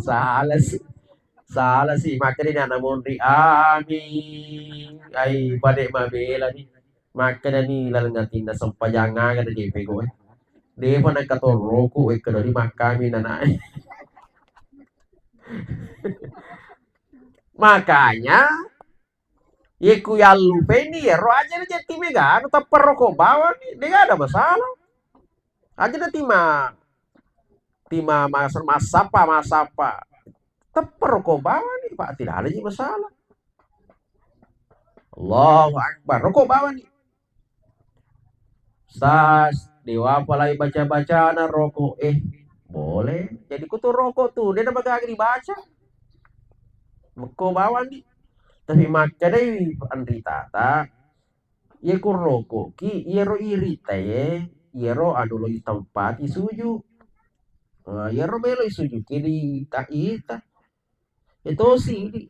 Salah sih. Salah sih, makkeda ni ana monri. Amin. Ai, pada mabela ni. Makkeda ni laleng atinna sempajang aga de pego, eh. Depa nakatorroku, eh, kedori makkami nanae. Makanya, ye ku yallupaini, yero aja na jetti mega, anu, tappa roko bawang ni, de ada masalah. Aja na tima, tima mas-, massappa, massappa. Tappa roko bawang ni, Pak, tidak ada ji masalah. Allahu Akbar, roko bawang ni. Ustaz, dewa apalagi baca-bacana roko. Eh, boleh. Jadi kutu roko tu, de na magaga dibaca. Mekko bawang ni. Tapi makkedai anritata, ye ku roko ki, yero irita ye, yero anu lo itempati suju. Eh, yero melo isuju ki di ta ita. Etosi di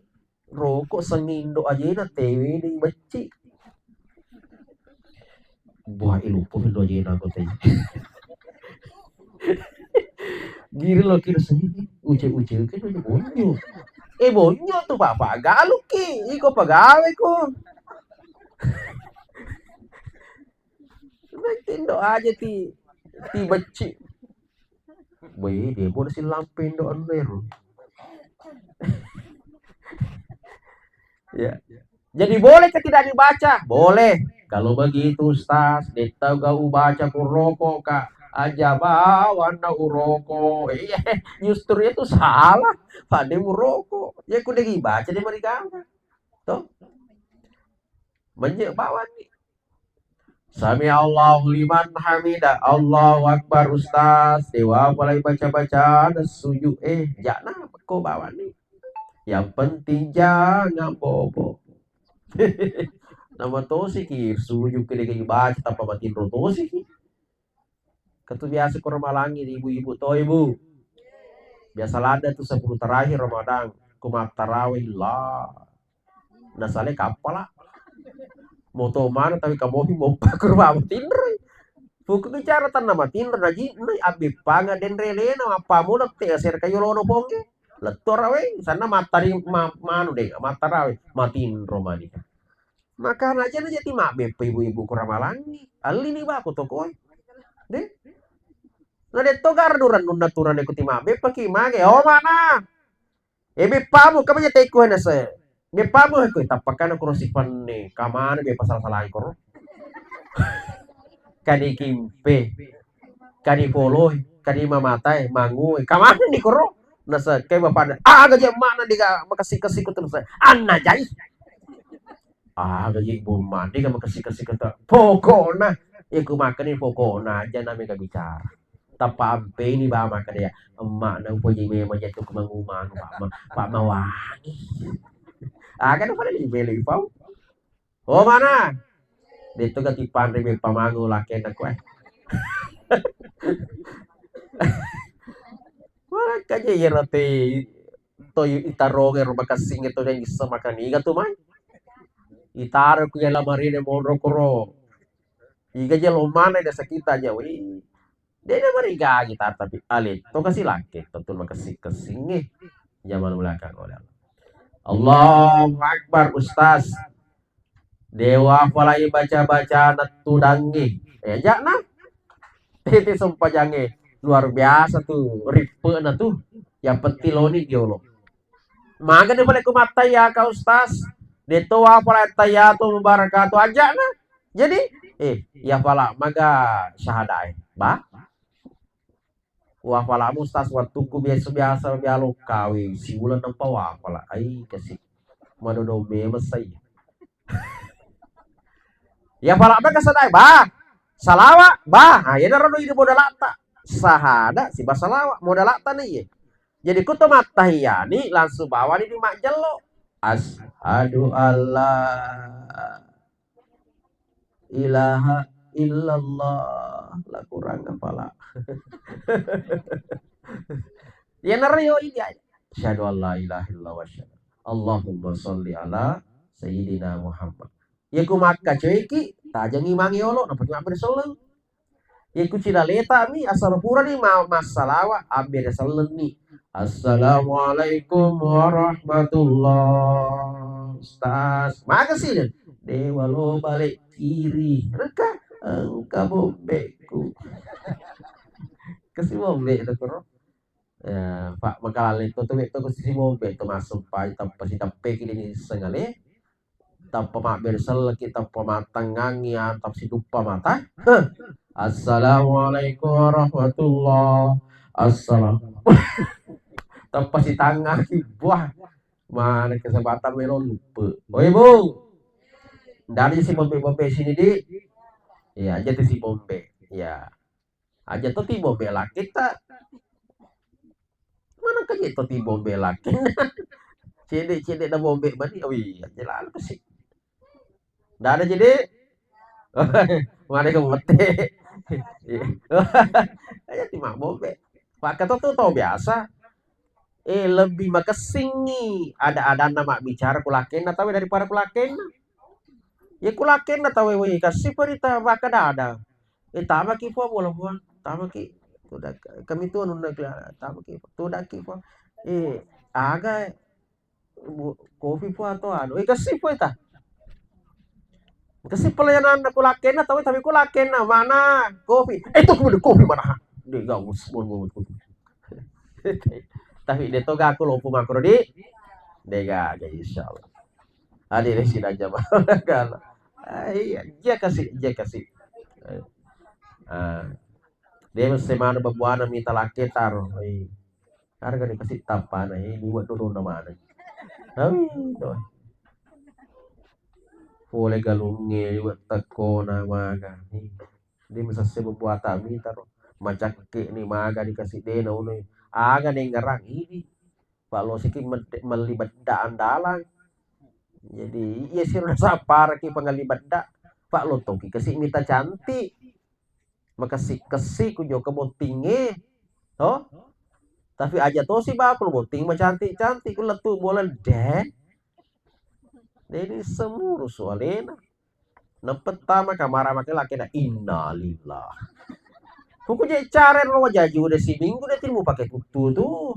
roko sengindo ajena tewe di becci. Buah ilupo indo ajena ko te. Giri lo kira seni, uce-uce ke lo bonyo. Eh, bonyo tu papa galu ki, iko pagawe ko. Tindo aja ti, ti becci. Wih, dia pun si lampe indo anu ero. Ya. Jadi bolehkah tidak dibaca? Boleh. Kalau begitu Ustaz, de tau ga ubaca ku roko ka. Aja bawanna uroko. Iya, justru itu salah. Pada muroko. Ya ku de dibaca de marigama. Toh? Menye bawang ni. Sami Allahu liman hamida. Allahu Akbar, Ustaz. Dewa mulai baca-baca dan sujud. Eh, jana ko bawang ni. Yang penting jangan bobo. Nama tosi ki sujud ki de baca tanpa matinro tosi ki. Ketu biasa ko Ramalangi di ibu-ibu to, Ibu. Biasa ladde tu sepuluh terakhir Ramadan, ko mattarawe lah. Nasale kappala. Moto mana tapi kamopi moppa kurba matinro. Pokoknya cara tanna matinro naji, nai abbe panga denre lena, apa mula te aser kayo lono ponge. Letto rawe, sana matari ma-, manu de, mattarawe, matinro mani. Makana aja na jati mabbeppa ibu-ibu ku ramalangi. Allini bako toko e. De. Na detto gara durang nunna turang ku ti mabbeppa ki mage. Oh, mana? E, beppamu, kamaja tekku hana se. Beppamu, e, ku tappakana kuro sipanne. Kamana beppa sala-salai kuro? Kani kimpe, kani poloi, kani mamatai, mangu, e, kamana ni kuro? Nasa kai bapakna, aga je mana diga makasi-kasi ku terus. Anna jai. Aga je bumma diga makasi-kasi ku terus. Pokokna, iku makani pokokna aja na mega bicara. Tappa ampeni ba makkeda, "Emma'na upoji memang jattu ku mangu-mangu, Pak, ma-, Pak, mawangi." Aga na pada libelei pau. Oh, mana? Detto ga tipanre beppa mangu lakena koe. Makanya iyaro te to itaronge ro makessing to deng isse makan iga tu mai. Itaro ku jala marine monro kuro. Iga je lo mana desa kita aja, weh. De na marigagi ta, tapi ale to kasi lake to tu makessing-kessingnge. Zaman belakang oleh Allah. Allahu Akbar, Ustaz. Dewa falai baca-baca natudangnge. Eh, jakna. Tete sempajangnge. Luar biasa tu, ripe'na tu. Yang penting loni diolo. Maga de pale ku mattaiya ka Ustaz. De to wa pale attaiya tu mubarakatu ajana. Jadi, eh, ya pala maga syahadae. Ba? Wa pala mu Ustaz, wattukku biasa-biasa bialo kawi siuleng nampa wa pala. Ai kasi. Madodo memang sai. Ya pala maga sadai ba. Salawa ba. Ah, ya daro ini modalata. Sahada siba salawa modalata nih ya. Jadi ku to mattahiyani langsung bawani di majjello. Asyhadu alla ilaha illallah. La kurang apala. Ya narayo ini aja. Asyhadu alla ilaha illallah wa asyhadu. Allahumma sholli ala sayyidina Muhammad. Iyaku makkacoiki, tajengngi mange yolo, nappa mabbere selleng. Iyaku cilaleta mi, asal purani ma-, massalawa, abbere sellenni. Assalamualaikum warahmatullah. Ustaz, makasih deh. Dewa lo balik kiri. Engka, engka bombeku. Kasi bombe itu kuro. Eh, Pak, makalaleng to tu, wetto ko sisi bombe to masuk pai, tappa sitappeki deni sengale. Tappa mabbere selleki, tappa mattangngangi, ah, tappa situppa mata. Heh. Assalamualaikum warahmatullah. Assalam. Tappa sitangngangi, buah. Mana kesempatan melo lupa. Oi, Bu. Dari si bombe-bombe sini, Di. Iya, aja tu si bombe. Iya. Aja to ti bombe laketta. Mana kaje to ti bombe lakkenna. Cede-cede na bombe mani. Oh iya, jelas sih. Nda ada jadi. Mana ke mete. Aja ti mak bombe. Pak keto tu tau biasa. Eh, lebih makessingngi ada-adanna mabbicara ku lakkenna tawe daripada ku lakkenna. Ya ku lakkenna tawe, weh, kasi perita makkada-ada. Eh, tamaki, Puang, bola, Puang. Tamaki. Tuda, kami tu anunna kela-, tamaki, tudaki, Puang. Eh, aga, bu-, kopi, Puang, atau anu. Eh, kasi, Puang, ta. Kasi pelayananna ku lakkenna tawe, tapi ku lakkenna mana kopi. Eh, itu kopi mana? Dia gak us, bon, bon, bon. Tapi de to ga aku lompo makro di. De ga, ga, insyaallah. Adi resi aja mah. Ah, iya, dia kasih, dia kasih. Ah. Dia mesti mana bebuana minta laki taro. Iya. Harga dikasih tapana, eh, liwat dulu nama ada. Aduh. Pole galungnge liwat tekko na maga. Iya. De masesse bebuata mitaro. Macakke ni maga dikasi de na unu. Aga nengngerang idi. Pak losiki med-, melli bedda andalang. Jadi iya siro nasapparaki pengelli bedda. Pak lotoki kasi mita cantik. Makessi-kessi ku jokka bottingnge. To? Tapi aja tosi bako botting macantik-cantik ku lettu bola de. Jadi semuru soalena. Napettama kamara make lakena, innalillah. Pokoknya cara ro wajaju de siminggu de timu pakai tuttu tu.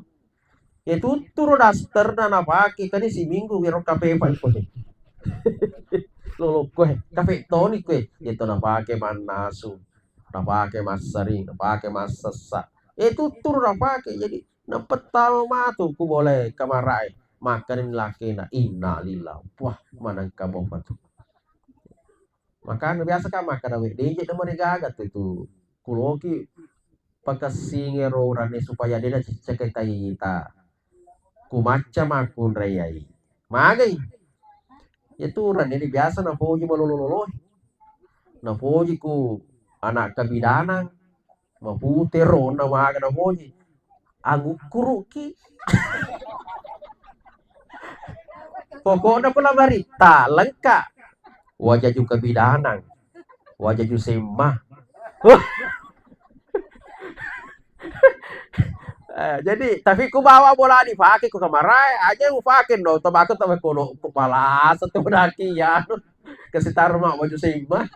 Ya tuttu ro dasterna napake kani siminggu wiro kape pa iko de. lolokko e, kafe toni koe. Iyatu napake mannasu, napake massering, napake massessa. E, tutturu napake. Jadi, napettama matu ku bolae kamarae. Makkani lakena, "Innalillah." Wah, manengka mopa tu. Makana biasa kan makkeda, "We, deje de marigaga tu, tu kuloki pakessingero urane supaya de naciccakai taita. Ku macca makkunraiai." Magai. Iyatu urane de biasa napoji malolo-lolo. Napoji ku anak kabidanang. Mapute rona maga napoji. Angukkuruki. Pokokna pula maritta, lengka. Wajaju kabidanang. Wajaju semma. Eh, jadi, tapi ku bawa bola dipake ku kamarae, aja upake no, tobako tobako no, ku palasa tu daki ya. Kasi taro ma baju semma.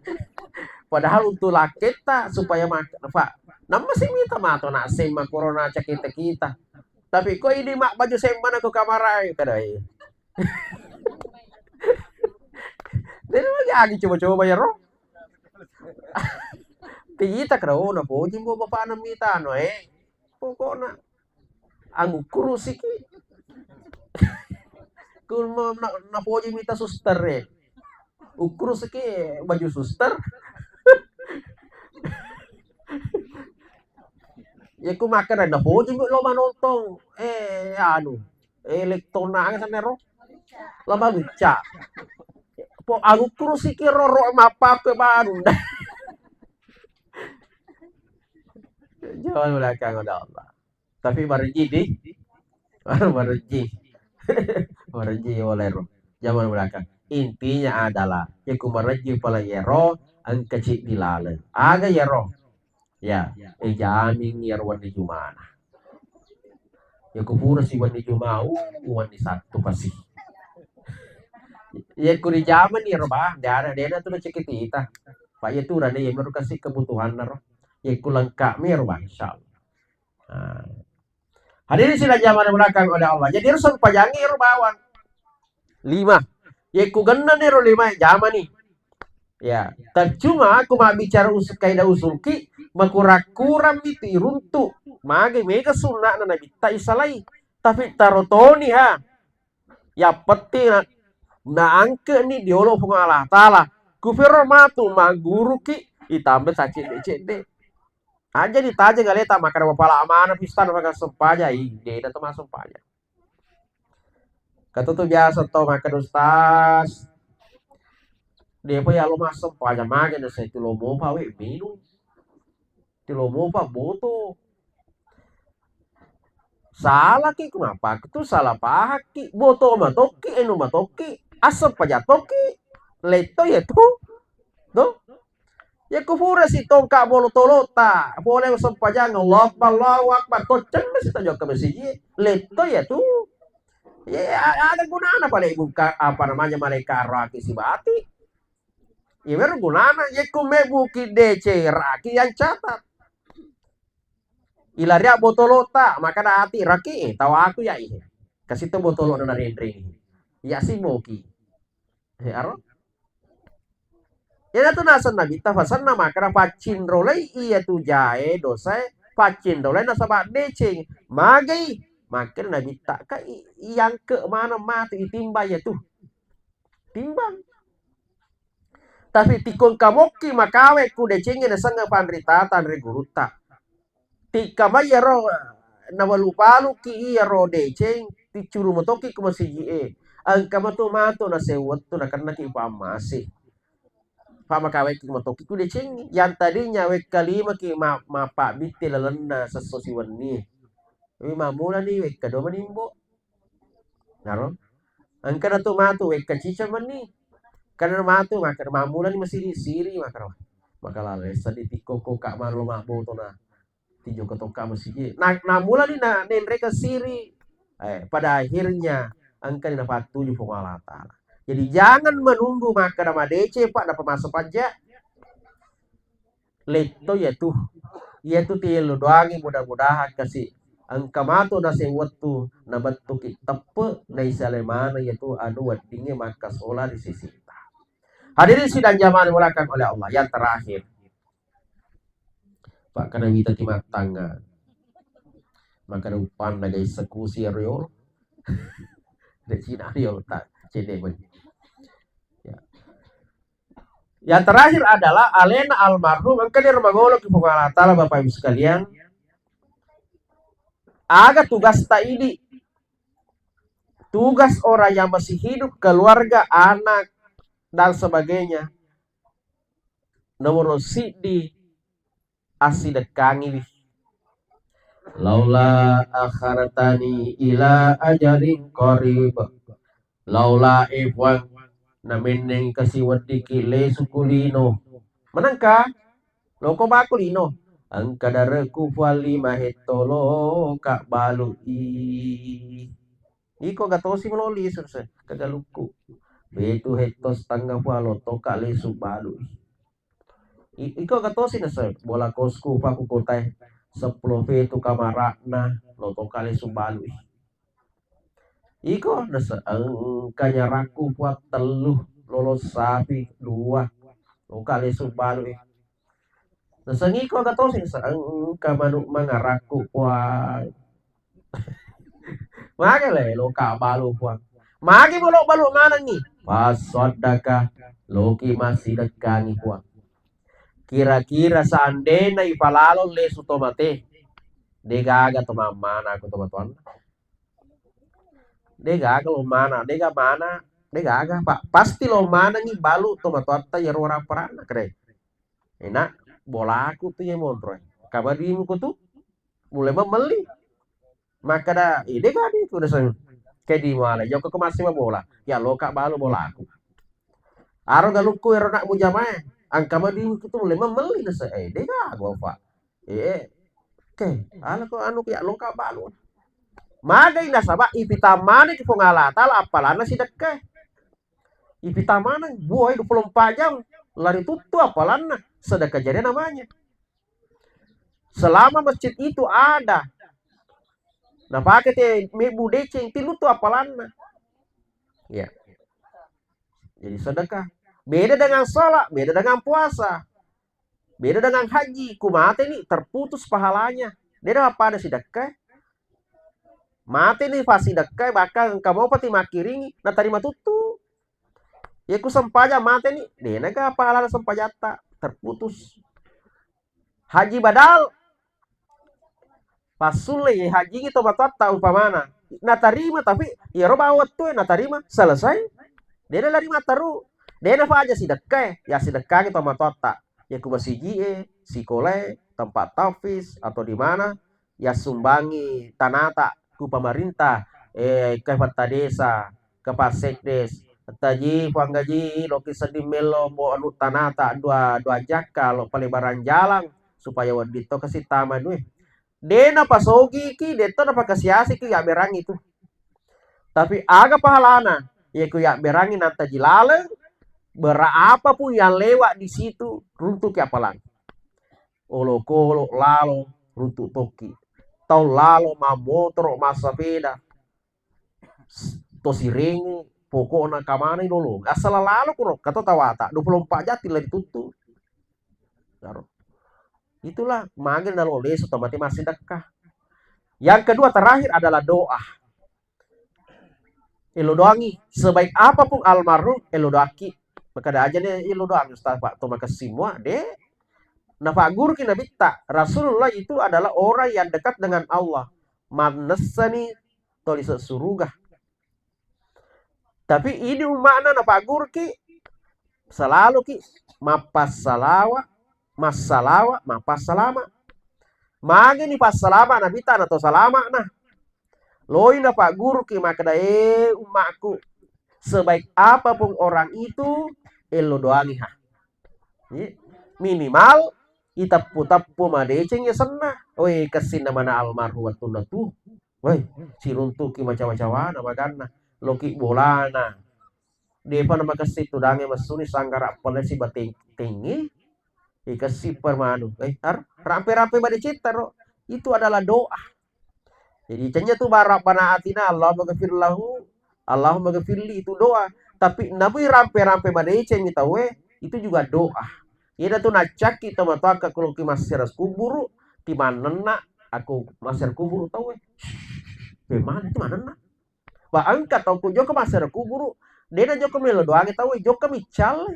Padahal untuk laketta supaya mak-, fa-, namma si mita mato na semma corona cakita-kita. Tapi ko ini mak baju semma na ko kamarai kadai. Jadi lagi agi coba-coba ya ro. Kita kira oh na poji bo bapak na mita no eh. Pokokna angukkurusiki. Kun na, na, napoji mita suster e. Ukkurusiki baju suster. Ya ku makkeda napoji lo manontong. Eh, anu, elektronanya sana ro. Lama luca. Po angukkurusiki roro mappaku baru. Jawaban belakang udah Allah. Tapi marejji di, marejji. Marejji oleh ro. Jaman belakang. Intinya adalah, ya ku marejji pala yero, engka ceddi laleng. Aga yero? Ya, eh, jamin yero wenni Jumana. Ya ku pura si wenni Juma, uh, wenni Sattu pasi. Ya ku di jaman yero, bah, dana, dana tu cekitita. Pak ya tu rane ya meru kasi kebutuhan ro. Ya ku lengkap mi ro, bah, insyaallah. Nah. Hadirin sidang jamaah dimuliakan oleh Allah. Jadi, ero sempajangnge ero bawang. Lima. Yekku genneni ero lima jamani. Ya, tapi cuma aku mabbicara usul, kaidah usul ki, makurang-kurang mi tu iruntu. Mage mega sunna'na Nabitta isalai. Tapi taro toni ha. Yang penting na, naangkeni diolo Puang Allah Taala. Kufiro matu magguruki, itambah sacedde-cedde. Aja ditajeng aleta makkeda bapala mana pistana maga sempajang, ih, dena to massempajang. Katutu biasa to makkeda, "Ustaz, depa yalo massempajang, mage na saya tulo mopa we minum. Tulo mopa boto." Salaki, kenapa tu salah pahakki? Boto matokki, enu matokki, assempajang tokki. Letto ya tu. Tuh. Yekko pura si tongka bolo-tolota, pole sempajang, Allahu Akbar, Allahu Akbar, toccenna si tajokka masigi, letto ya tu. Ya, a-, ada gunana pale buka, apa namanya, malaikat raki sibati. Ya, wero gunana, yekko mebuki D C raki yang catat. Ilaria botolota, maka dati raki, eh, tawaku ya ihe. Kasi to botolo na renreng. Ya si moki. He, aro? Iyanatu naseng Nabitta, fasanna makkeda, "Paccinrolai iyatu jae dosae, paccinrolai nasaba deceng." Magai? Makkeda Nabitta, "Ka i-, iyangke maneng matu itimbang iyatu." Timbang. Tapi tikko engka mokki makawe ku decengnge nasengnge panrita tanre gurutta. Tikka mai iyaro nabalu-baluki iyaro deceng, ticcuru matoki ku masigi e. Engka matu-matu naseng wettu nakennaki pammase. Pamakaweki matoki ku decengnge. Yang tadinya wekka limaki ma-, mappabbitte lalenna sesso siwenni. Tapi mammulani wekka dua manimbo. Naro? Engka natu matu wekka cica mani. Karena matu maka mammulani masiri-siri maka. Maka lalessa di tikko ko ka mallo mabboto na. Tijo ketokka masigi. Na, namulani na nenre ke siri. Eh, pada akhirnya engka ni napattuju Puang Allah Taala. Jadi jangan menunggu makkeda madeceng, Pak, napa maso pajak. Letto iyatu. Iyatu tiello doangi, mudah-mudahan kasi engka matu naseng wettu nabettuki teppe naisale maneng iyatu anu weddingnge makkasola ri sisita. Hadirin sidang jamaah dimuliakan oleh Allah. Yang terakhir, Pak, karena wita timattangnga. Maka upanna ga eksekusi riolo. Dari Cina riolo tak cedde. Ya. Yang terakhir adalah alena almarhum, engka ni mangolo ki Puang Allah Taala, Bapak Ibu sekalian. Aga tugas ta idi? Tugas orang yang masih hidup, keluarga, anak, dan sebagainya. Nomor siddi, assidekkangiwi. Laula akhartani ila ajalin qarib. Laula, e Puang, namenneng kasi weddiki lesu ku lino. Menengka, loko bako lino. Engka dareku Puang lima hetto loka balui. Iko gatosi meloli surse kegalukku. Betu hetto setengah Puang lotoka lesu balui. I-, iko gatosi nase bola kosku paku kotae seppulo fetu kamara'na lotoka lesu balui. Iko nase engka nyarakku Puang tellu, lolo sapi dua, loka lesu balui. Naseng iko gatosi nase engka manu mangarakku Puang. Magi le loka balu Puang. Magi balo-balo manengi. Pasaddaka loki massidekkangi Puang. Kira-kira seandainya ipalalo lesu to mate, degaga to mamana aku to matuanna. Degaga lo mana, dega mana, degaga Pak. Pasti lo manengi balu to matuatta yero waramparanna kere. Enak bolaku tu ye monro. Kabar dimu ko tu. Mulai memelli. Makkeda, "Ide gadi ku deseng." Ke di male, joko ke masih bola. Ya loka balu bolaku. Aro galukku ero nak mujamae. Angka madimu tu mulai memelli nase. Eh, de gago, Pak. Eh, ke, ala ko anu ya loka balu. Magai nasaba ipitamane ki Puang Allah Taala appalanna sidekka. Ipitamane buai dua puluh empat jam lari tuttu appalanna sedekah jariah namanya. Selama masjid itu ada, napake te mebbu deceng, tilu tu appalanna. Ya. Jadi sedekah. Beda dengan sholat, beda dengan puasa. Beda dengan haji, ku mate ni terputus pahalanya. Dia pada sidekah. Mate ni pas sidekah, bahkan engka mau pati makkiringi, natarima tuttu. Ya ku sempajang mate ni, denaga pahala sempajatta, terputus. Haji badal, passulle ye haji to matuatta umpamana. Natarima tapi yero bawa wettue natarima selesai. Dena lari mataru. Dena faja sidekkae, ya sidekkangi to matuatta. Ya ku masiji e, sikolae, tempat tahfiz atau di mana, ya sumbangi tanata ku pemerintah, eh, kepala desa, kepala sekdes, taji puanggaji loki sedding mello bo anu tanata dua, dua jakka lo palebaran jalan supaya wedding to kasi tama due. De napasogiki, de to napakasiasiki yabberangi tu. Tapi aga pahalana? Ye ku yabberangi nantaji laleng, berapapun yang lewat di situ, runtuki appalang. Olokolo lalo, runtu tokki. Tau lalo mammotoro, massapeda, s-, to sirengi, pokokna kamanai lolo. Asal lalo kuro, kato tawata, dua puluh empat jam tilla dituttu. Itulah magi nalo lesu to mate massidekka. Yang kedua terakhir adalah doa. Elo doangi, sebaik apapun almarhum, elo doaki. Makada aja nih elo doangi Ustaz Pak, to makessing mua, de. Napagguruki Nabitta, Rasulullah itu adalah orang yang dekat dengan Allah. Mannessani to lise suruga. Tapi idi umma'na napagguruki, selaluki mappassalawa, massalawa, mappassalama. Magi ni passalama Nabitta na to salama'na. Loi napagguruki makkeda, "Eh, umma'ku, sebaik apapun orang itu, elo doangi ha." Iya. Minimal iteppu-teppu madeceng yasenna. Oi, kessinna mana almarhum wettunna tu. Woi, siruntuki macawa-cawana maganna. Loki bolana. Depa na makessing tudangnge messuni sanggara pole sibateng-, tengnge. Ikessi permanu. Eh, ar-, rampe-rampe madecetta ro. Itu adalah doa. Jadi, cenya tu bara-, Rabbana atina, Allahumma ghafir lahu, Allahumma ghafirli, itu doa. Tapi nabui rampe-rampe madeceng mi tauwe, itu juga doa. Iyana tu naccakki tomatoakka koloki massiara kuburu, timannenna aku massiara kuburu tauwe. Pemana itu manenna. Wa engka tau ku jokka massiara kuburu, dena jokka melo doange tauwe, jokka miccal.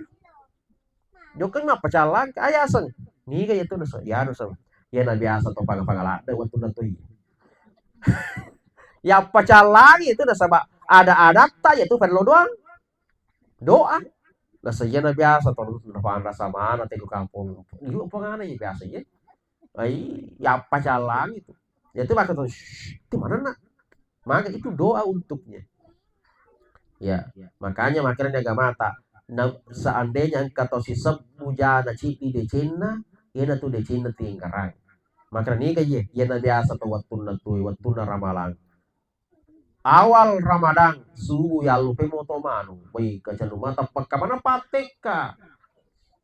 Jokka mappacallang, ayaseng. Niga iya tu nasa, iya nasa. Iya na biasa to panga-panga ladde waktu na tu iya. Ya pacallang itu nasaba ada-adatta ya tu perlu doang. Doa. Nasa iya na biasa to na rasa mana tegu kampung. Iya pengana iya biasa iya. Ai, ya pacallang itu. Ya tu maka tu, "Shh, itu mana nak?" Maka itu doa untuknya. Ya, makanya makanya di agamata, na, seandainya engka tau sisebbu jana ciddi decenna, iyana tu decenna tingerang. Makanya niga iye, iyana biasa to wettunna tui, wettunna ramalang. Awal Ramadan, subuh yallupai moto manu. Woi, kacanu mata pekka mana patekka.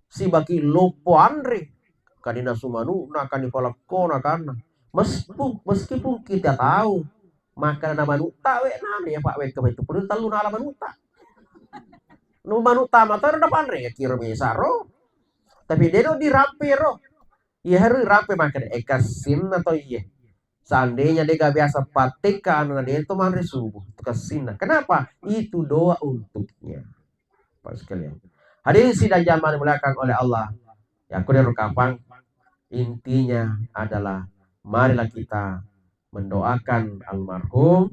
Sibaki loppo anre. Kani nasu manukna, kani palekkona kanna. Mespu-, meskipun kita tahu makanan manukta we nana ya Pak wekka itu perlu tellu nala manukta. Nu manukta mata udah panre ya kira bisa ro. Tapi dia udah dirampe ro. Iya harus rampe makan eka sin atau iya. Seandainya dia gak biasa patekka anu dia itu manre subuh itu kesina. Kenapa? Itu doa untuknya. Bapak sekalian. Hadirin sidang jamaah dimuliakan oleh Allah. Ya, aku dari kapang. Intinya adalah marilah kita mendoakan almarhum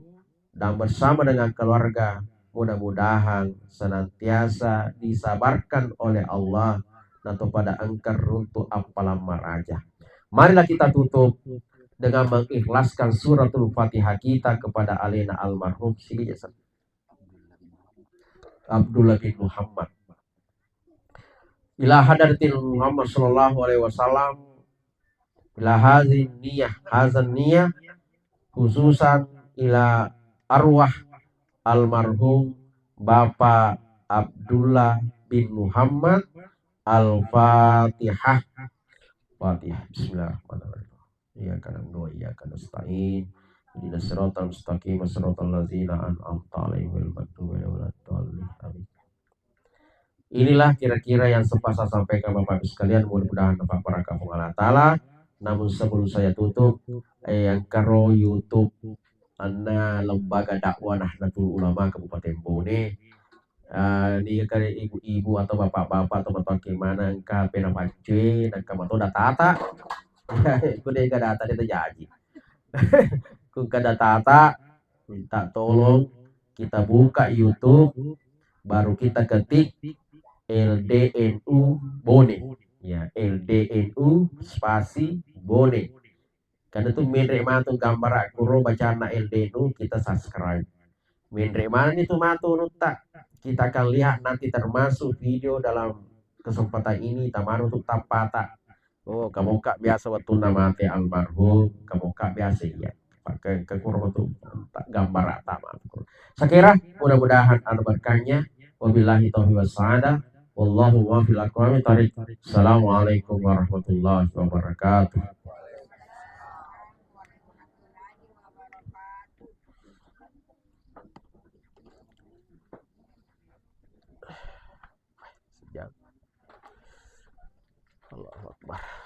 dan bersama dengan keluarga mudah-mudahan senantiasa disabarkan oleh Allah atau pada engkar runtuh appalang maraja. Marilah kita tutup dengan mengikhlaskan suratul Fatihah kita kepada alena almarhum Sigi Jasa. Abdullah bin Muhammad. Ila hadratil Muhammad sallallahu alaihi wasallam, ila hazin niyah, hazan niyah, khususan ila arwah almarhum Bapak Abdullah bin Muhammad. Al-Fatihah. Fatihah. Bismillahirrahmanirrahim. Iyyaka na'budu wa iyyaka nasta'in. Ihdinas siratal mustaqim, siratal ladzina an'amta 'alaihim ghairil maghdubi 'alaihim waladdallin. Amin. Inilah kira-kira yang sempat saya sampaikan Bapak Ibu sekalian, mudah-mudahan dapat berkah Allah Ta'ala. Namun sebelum saya tutup, eh, yang karo YouTube anna Lembaga Dakwah Nahdlatul Ulama Kabupaten Bone. Eh, niga ibu-ibu atau bapak-bapak atau matoaki maneng engka pena paccue, nengka mato datata. Ku dega data de tajaji. Ku engka datata, minta tolong kita buka YouTube, baru kita ketik L D N U Bone. Ya, L D N U spasi Bone. Karena tu menre matu gambara kuro bacana L D N U, kita subscribe. Menre mana itu matu nutta, kita akan lihat nanti termasuk video dalam kesempatan ini tamaro untuk tapata. Oh, kamu kak biasa waktu nama te almarhum, kamu kak biasa iya. Pakai ke kuro tu gambar tak matu. Sakira mudah-mudahan ada berkahnya. Wabillahi taufiq wassadah. Wallahu muwaffiq ila aqwamit thariq. Assalamualaikum warahmatullahi wabarakatuh. Sejam. Allahu Akbar.